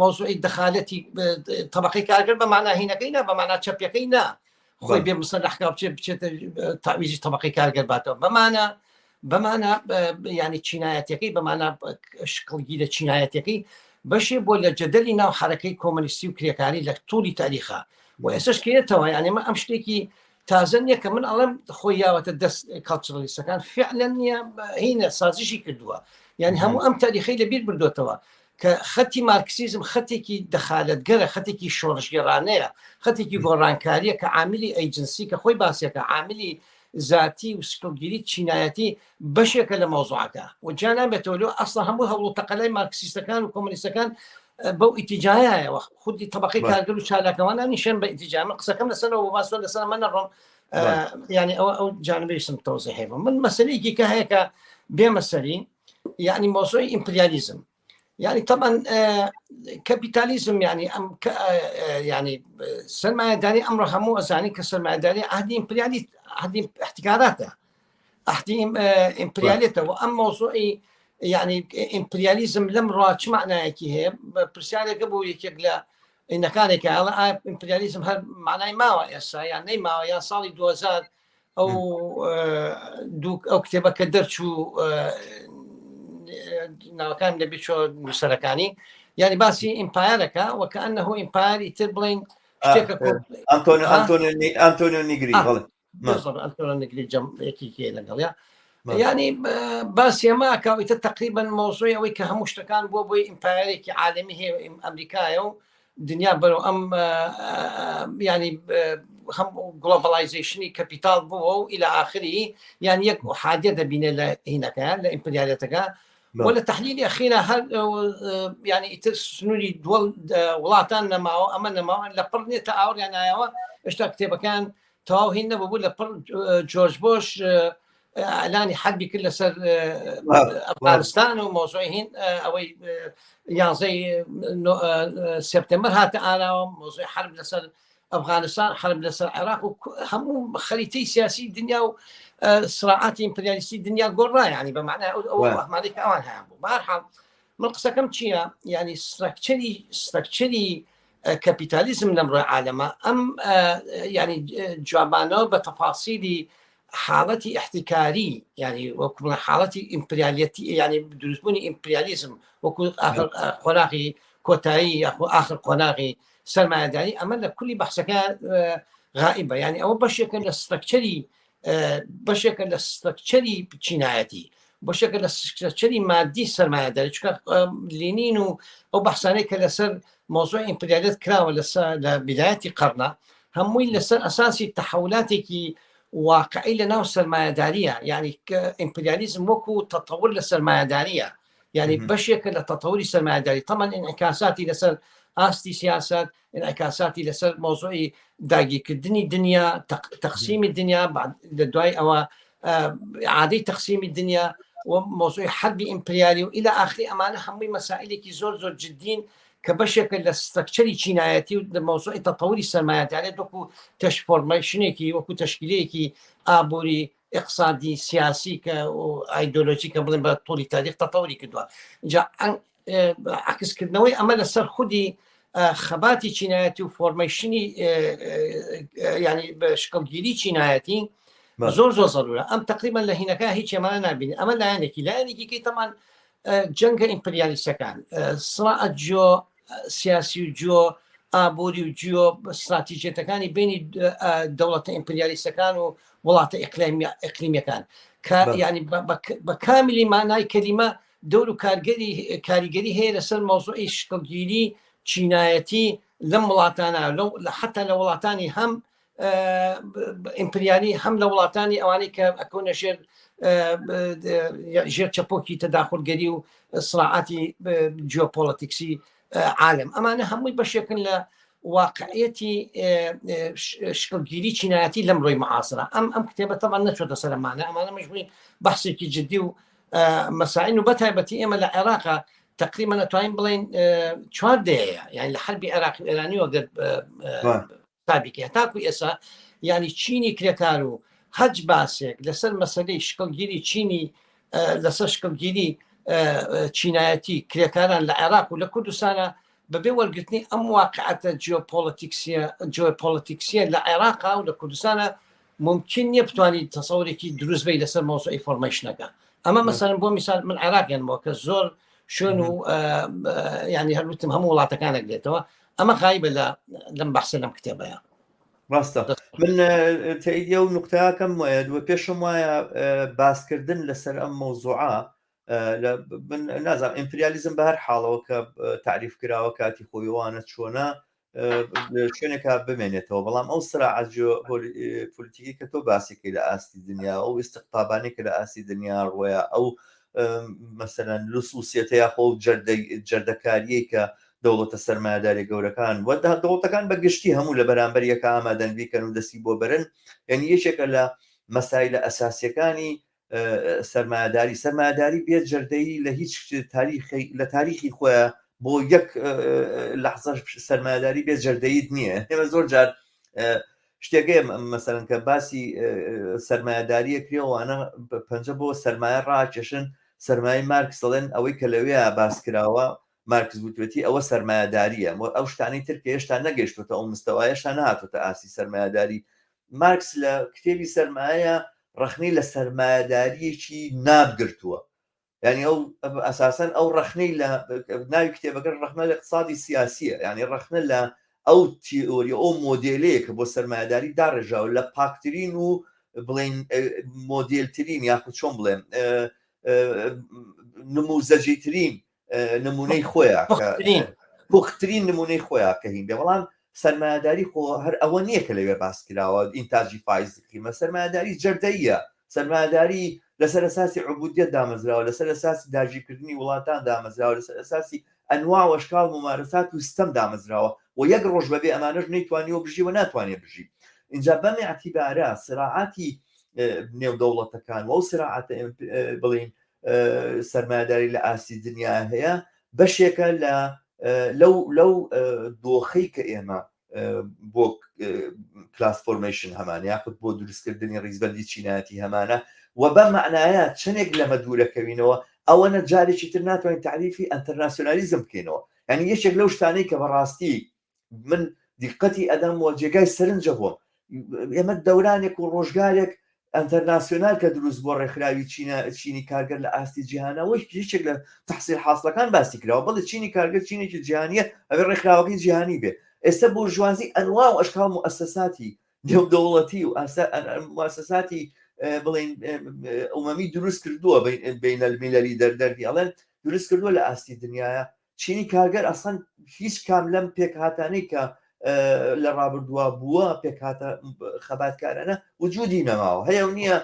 مەوزوعی دەخالەتی طبقەی کارگەر بە مانا هینەکەی نا بە مانا چەپیەکەی نا خۆی بێ مسەلح کا بچێت بچێتە تاویزی طبقەی کارگەر باتەوە بەمانە بەمانە ینی چینایەتەکەی بەمانە شکڵگی لە چینایەتەکەی بەشێ بۆ لە جەدەلی ناو حرەکەی کۆمەنیستی و کرێکاری لە تولی تاریخە و ئێسش کێتەوە یعنی ئەمە ئەم شتێکی تازە نییە کە من ئەڵم خۆی یاوەتە دەست culturalist ەکان فعلا نییە هینە سازشی کردووە یعنی هەموو ئەم تاریخی لە بیر بردوێتەوە کە خەتی مارکسیزم خەتێکی دەخالەتگەرە، خەتێکی شۆڕشگێڕانەیە، خەتێکی گۆڕانکارییە کە عاملی agency کە خۆی باسیەکە عاملی زاتی و شکڵگیری چینایەتی بەشێکە لە مەوزوعەکە و جیا نابێتەوە لۆ ئەسڵا هەموو هەوڵ و تەقەلای مارکسیستەکان و کۆمۆنیستەکان بەو ئیتیجایەوە خودی طبقەی کارگەر و چالاکەوانان نیشێن بە ئیتیجا من قسەکەم لەسەرەوە بۆ باسوە لەسەر من نەڕۆم یعنی ئەوە ئەو جانبەیشم تەوزیحێ بوو من مەسەلەیەکی کە هەیە کە بێمە سەری یعنی مۆزۆی ئیمپریالیزم یعنی طبعا کەپیتالیزم یعنی ئەم یعنی سەرمایەداری ئەمڕۆ هەموو ئەزانی کە سەرمایەداری عهدی ئیمپریالی عهدی احتکاراتە عهدی ئیمپریالیتەوە ئەم مۆزۆی یعنی ئیمپریالیزم لەم ڕا چ معنایەکی هەیە پرسیارێکە بوو یەکێک لە ئینەکانێکە ئیمپریالیزم هەر معنای ماوە ئێستا یان نەی ماوە یان ساڵی 2000 ئەو دوو ئەو کتێبە کە دەرچوو ناوەکان لە بیچۆ نووسەرەکانی یعنی باسی ئیمپایەرەکە وەکە ئەنه ئیمپایری تر بڵین ئەنتۆنیۆ نیگری ئەنتۆنیۆ نیگری جەم یەکێکی لەگەڵیا ینی باسی ئەمە کاویتە تقریبا مۆزۆی ئەوەی کە هەموو شتەکان بووە بۆی ئیمپایەرێکی عالمی هەیە ئەمریکایە و دنیا بەرەو ئەم ینی هەم globalization ی کەپیتال بووە و إلى آخره یان یەک حادیە دەبینێ لە هینەکە لە ئیمپریالەتەکە و لە تحلیلی ئەخیرا هەر ینی ئیتر سنووری دووەڵ وڵاتان نەماوە ئەمە نەماوە لە پڕ نیە تا ئاوریان نایەوە هێشتا کتێبەکان تەواو هین نەبوو لە پڕ جۆرج بۆش ئەلانی حەربی کرد لەسەر ئەفغانستان و مۆزۆی هین ئەوەی یانزەی سپتەمبەر هاتە ئاراوە مۆزۆی حرب لەسەر ئەفغانستان حرب لەسەر عێراق و هەموو خەریتەی سیاسی دنیا و سراعاتی ئیمپریالیستی دنیا گۆڕا ینی بە معنای ئەو ئەحمادی کە ئەوان هەیان بوو بارحاڵ من قسەکەم چییە؟ ینی structure ی structure ی کەپیتالیزم لەمڕۆی عالەمە ئەم ینی جوابانەوە بە تەفاسیلی حاڵەتی احتیکاری ینی وەکو بڵێن حاڵەتی ئیمپریالیەتی ینی دروستبوونی ئیمپریالیزم وەکو ئاخر قۆناغی کۆتایی یاخۆ ئاخر قۆناغی سەرمایەداری ئەمە لە کولی بەحسەکە غائبە ینی ئەوە بەشێکە لە structure ی بەشێکە لە structure ی چینایەتی بەشێکە لە structure ی مادی سەرمایەداری چونکە لینین و ئەو بەحسانەی کە لەسەر مۆزوع ئیمپریالیت کراوە لەسەر لە بدایەتی قەرنا هەمووی لەسەر ئەساسی تەحولاتێکی واقعی لە ناو سەرمایەداریە یعنی ئیمپریالیزم وەکو تەتەور لە سەرمایەداریە یعنی بەشێکە لە تەتەوری سەرمایەداری تەمان ئینعکاساتی لەسەر ئاستی سیاست ئینعکاساتی لەسەر مۆزوعی داگیرکردنی دنیا تەقسیمی دنیا لە دوای ئەوە عادەی تەقسیمی دنیا و مۆزوعی حربی ئیمپریالی و إلى آخره ئەمانە هەمووی مەسائلێکی زۆر زۆر جدین کە بەشێکە لە structure ی چینایەتی و لە مۆزوعی تەتەوری سەرمایەدارێت وەکو تەش formation ێکی وەکو تەشکیلەیەکی ئابووری ئیقتسادی سیاسی کە ئایدۆلۆژی کە بڵێن بە تۆڵی تاریخ تەتەوری کردووە جا عکسکردنەوەی ئەمە لەسەر خودی خەباتی چینایەتی و formation ی ینی بە شکڵگیری چینایەتی زۆر زۆر زەرورە ئەم تقریبا لە هینەکە هیچ ئەمانە نبینی ئەمە لایەنێکی لایەنێکی کەی تەمان جەنگە ئیمپریالیستەکان سڵا جیۆ سیاسی و جیۆ ئابووری و جیۆ استراتیژیەتەکانی بینی دەوڵەتە ئیمپریالیستەکان و وڵاتە ئەقلیمیەکان کە ینی بە کاملی مانای کەلیمە دەور و کارگەری کاریگەری هەیە لەسەر مەوزوعی شکڵگیری چینایەتی لەم وڵاتانە لەو حتا لە وڵاتانی هەم ئیمپریالی هەم لە وڵاتانی ئەوانەی کە ئەکەونە ژێر ژێر چەپۆکی تەداخلگەری و سراعاتی جیۆپۆلەتیکسی عالم ئەمانە هەمووی بەشێکن لە واقعەتی شکڵگیری چینایەتی لەم ڕۆی معاصرە ئەم ئەم کتێبە تەمان نەچۆتە سەرمانە ئەمانە مەژبووی بەحسێکی جددی و مەسائل و بەتایبەتی ئێمە لە عێراقا تقریبا ئەتوانین بڵێین چوار دەیە یعنی لە حربی عێراق و ئێرانی وەگەر تابیکە تاکو ئێسا یعنی چینی کرێکار و هەج باسێک لەسەر مەسەلەی شکڵگیری چینی لەسەر شکڵگیری چینایەتی کرێکاران لە عێراق و لە کوردستانە بەبێ وەرگرتنی ئەم واقعەتە جیۆپۆلەتیکسیە جیۆپۆلەتیکسیە لە عێراقا و لە کوردستانە ممکن نییە بتوانیت تەسەورێکی دروست بی لەسەر مۆزوعی formation ەکە ئەمە مەسەرم بۆ میسال من عێراقیان بۆ کە زۆر شوێن و ینی هەروتم هەموو وڵاتەکانێک دێتەوە ئەمە غایبە لە لەم بەحسە لەم کتێبەیە ڕاستە من تەئیدی ئەو نقطەکەم وە پێشم وایە باسکردن لەسەر ئەم مەوزوعە من نازانم ئیمپریالیزم بە هەر حاڵەوە کە تعریف کراوە کاتی خۆیوانە چۆنە شوێنێکا بمێنێتەوە بەڵام ئەو سراعە پۆلیتیکی کە تۆ باسیکەی لە ئاستی دنیا ئەو ئیسقتابانی کە لە ئاستی دنیا ڕۆیە ئەو مەسەلەن لوسوسیەتە یاخۆ جەردەکاریەی کە دەوڵەتە سەرمایەداری گەورەکان و دەوڵەتەکان بە گشتی هەموو لە بەرامبەر یەکە ئامادەن بیکەن و دەستی بۆ بەرن یعنی یەکێکە لە مەسایلە ئەساسیەکانی سەرمایەداری سەرمایەداری بێ جەردەیی لە هیچ تاریخی لە تاریخی خۆیان بۆ یەک لەحزەش سەرمایەداری بێ جەردەیت نییە ئێمە زۆر جار شتێکەیە مەسەرەن کە باسی سەرمایەداریە کرێوانە پەنجە بۆ سەرمایە ڕاکێشن سەرمایەی مارکس دەڵێن ئەوەی کە لەوێ باس کراوە مارکس وتوێتی ئەوە سەرمایەداریە ئەو شتانەی تر کە هێشتا نەگەیشتوتە ئەو مستەوا هێشتا نەهاتوتە ئاستی سەرمایەداری مارکس لە کتێبی سەرمایە ڕەخنەی لە سەرمایەداریەکی ناب گرتووە یعنی ئەو ئەساسەن ئەو ڕەخنەی لە ناوی کتێبەکە ڕەخنە لە اقتصادی سیاسیە یعنی ڕەخنە لە ئەو تیۆری ئەو مۆدێلەیە کە بۆ سەرمایەداری داڕێژاوە لە پاکترین و بڵێن مۆدێلترین یاخود چۆن بڵێم نموزەجیترین نمونەی خۆیان. پوخترین نمونەی خۆیان کە هین بێ، بەڵام سەرمایەداری خۆ هەر ئەوە نییە کە لەوێ باس کراوە، ئینتاجی فایز قیمە، سەرمایەداری جەردەییە، سەرمایەداری لەسەر ئەساسی عبودیەت دامەزراوە، لەسەر ئەساسی داگیرکردنی وڵاتان دامەزراوە، لەسەر ئەساسی ئەنواع و ئەشکال مومارەسات و ستەم دامەزراوە و یەک ڕۆژ بەبێ ئەمانەش نەیتوانیوە بژی و ناتوانێ بژی. ئینجا بەم ئیعتیبارە سراعاتی نێودەوڵەتەکان و ئەو سراعاتە بڵێین سەرمایەداری لە ئاستی دنیا هەیە بەشێکە لە لەو لەو دۆخەی کە ئێمە بۆ class formation هەمان یاخود بۆ دروستکردنی ڕیزبەندی چینایەتی هەمانە و بەم معنایە چەندێک لەمە دوورەکەوینەوە ئەوەنە جارێکی تر ناتوانین تعریفی ئەتەرناسیۆنالیزم بکەینەوە. یعنی یەکێک لەو شتانەی کە بەڕاستی من دیقەتی ئەدەم و جێگای سەرنجە بۆم، ئێمە دەورانێک و ڕۆژگارێک ئەنتەرناسیۆنال کە دروست بۆ ڕێکخراوی چینە چینی کارگەر لە ئاستی جیهانەوە یەکێک لە تحصیل حاصلەکان باسی کراوە، بەڵێ چینی کارگەر چینێکی جیهانیە، ئەوێ ڕێکخراوەکەی جیهانی بێ. ئێستا بۆرژوازی ئەنوا و ئەشکال مؤسساتی نێودەوڵەتی و مؤسساتی بڵین ئومەمی دروست کردووە، بین المللی دەردەردی ئەڵێن دروست کردووە لە ئاستی دنیاە. چینی کارگەر ئەسڵەن هیچ کام لەم پێکهاتانەی کە لە ڕابردووە بووە پێکهاتە خەباتکارانە وجودی نەماوە، هەیە و نییە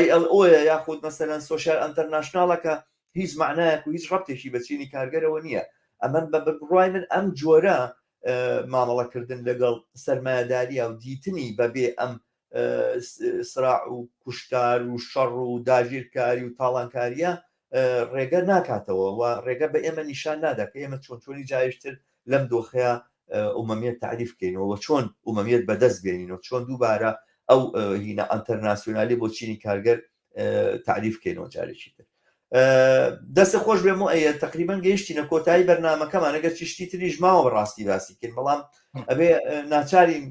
ILO یاخود مەسەلەن سۆسیال ئەنتەرناشناڵەکە هیچ معنایەک و هیچ ڕەبتێکی بە چینی کارگەرەوە نییە. ئەمە بە بڕوای من ئەم جۆرە مامەڵەکردن لەگەڵ سەرمایەداریە و دیتنی بەبێ ئەم سراع و کوشتار و شەڕ و داگیرکاری و تاڵانکاریە ڕێگە ناکاتەوە و ڕێگە بە ئێمە نیشان نادا کە ئێمە چۆن چۆنی جایشتر لەم دۆخەیە ئومەمیەت تعریف بکەینەوە و چۆن ئومەمیەت بەدەست بێنینەوە، چۆن دووبارە ئەو هینە ئەنتەرناسیۆنالی بۆ چینی کارگەر تعریف بکەینەوە جارێکی تر. دەست خۆش بێ موئەیەد، تقریبا گەیشتینە کۆتایی بەرنامەکەمان، ئەگەر چی شتی تریش ماوە بەڕاستی باسی بکەین، بەڵام ئەبێ ناچارین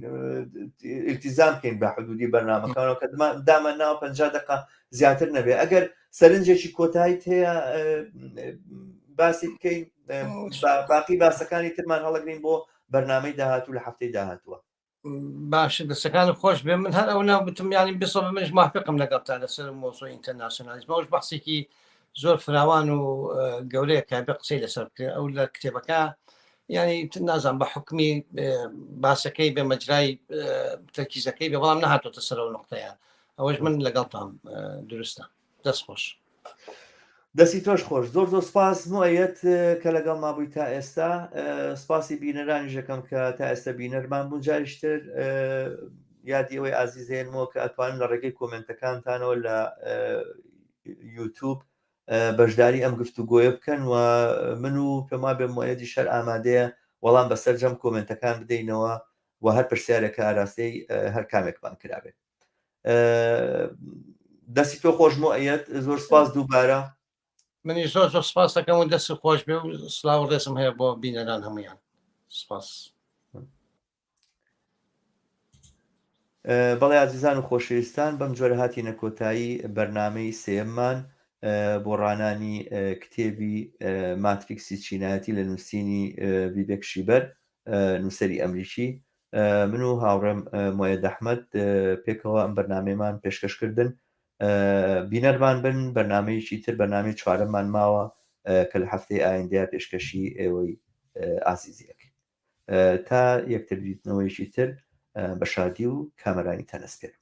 التزام بکەین بە حدودی بەرنامەکانەوە کە دامان ناوە 50 دقە زیاتر نەبێ. ئەگەر سەرنجێکی کۆتاییت هەیە باسی بکەین، باقی باسەکانی ترمان هەڵەگرین بۆ بەرنامەی داهاتوو لە هەفتەی داهاتووە. باشە دەستەکان خۆش بێ. من هەر ئەو ناو بتم یانی بسە منش موافقم لەگەڵ تا لەسەر مۆزۆ ئینتەرناسیۆنالیزم، ئەوش بەحسێکی زۆر فراوان و گەورەیە کە بە قسەی لەسەر بکرێت. ئەو لە کتێبەکە ینی نازان بە حکمی باسەکەی بە مەجرای تەرکیزەکەی بێ، بەڵام نەهاتۆتە سەر ئەو نقطەیە. ئەوەش من لەگەڵتان دروستە. دەست خۆش. دەستی تۆش خۆش، زۆر زۆر سپاس موئەیەد کە لەگەڵ ما بووی تا ئێستا. سپاسی بینەرانیش دەکەم کە تا ئێستا بینەرمان بوون. جاریشتر یادی ئەوەی ئازیزێنمەوە کە ئەتوانن لە ڕێگەی کۆمنتەکانتانەوە لە یوتوب بەشداری ئەم گفتوگۆیە بکەن و من و پێما بێ موئەیەدیش هەر ئامادەیە وەڵام بەسەرجەم کۆمنتەکان بدەینەوە و هەر پرسیارێک کە ئاراستەی هەر کامێکمان کرابێت. دەستی تۆ خۆش موئەیەد، زۆر سپاس دووبارە. منی زۆر زۆر سپاس دەکەم و دەست خۆش بێ و سلااو و ڕێزم هەیە بۆ بینەران هەمویان. سپاس. بەڵێ ئازیزان و خۆشەویستان، بەم جۆرە هاتینە کۆتایی بەرنامەی سێیەممان بۆ ڕانانی کتێبی ماتریکسی چینایەتی لە نووسینی ڤیڤێک شیبەر نووسەری ئەمریکی. من و هاوڕێم موئەیەد ئەحمەد پێکەوە ئەم بەرنامەیەمان پێشکەش کردن. بینەرمان بن، بەرنامەیەکی تر بەرنامەی چوارەممان ماوە کە لە هەفتەی ئایندەیە پێشکەشی ئێوەی ئازیزی ئەکەین. تا یەکتر دیتنەوەیەکی تر بە شادی و کامەرانی تەنەسپێرم.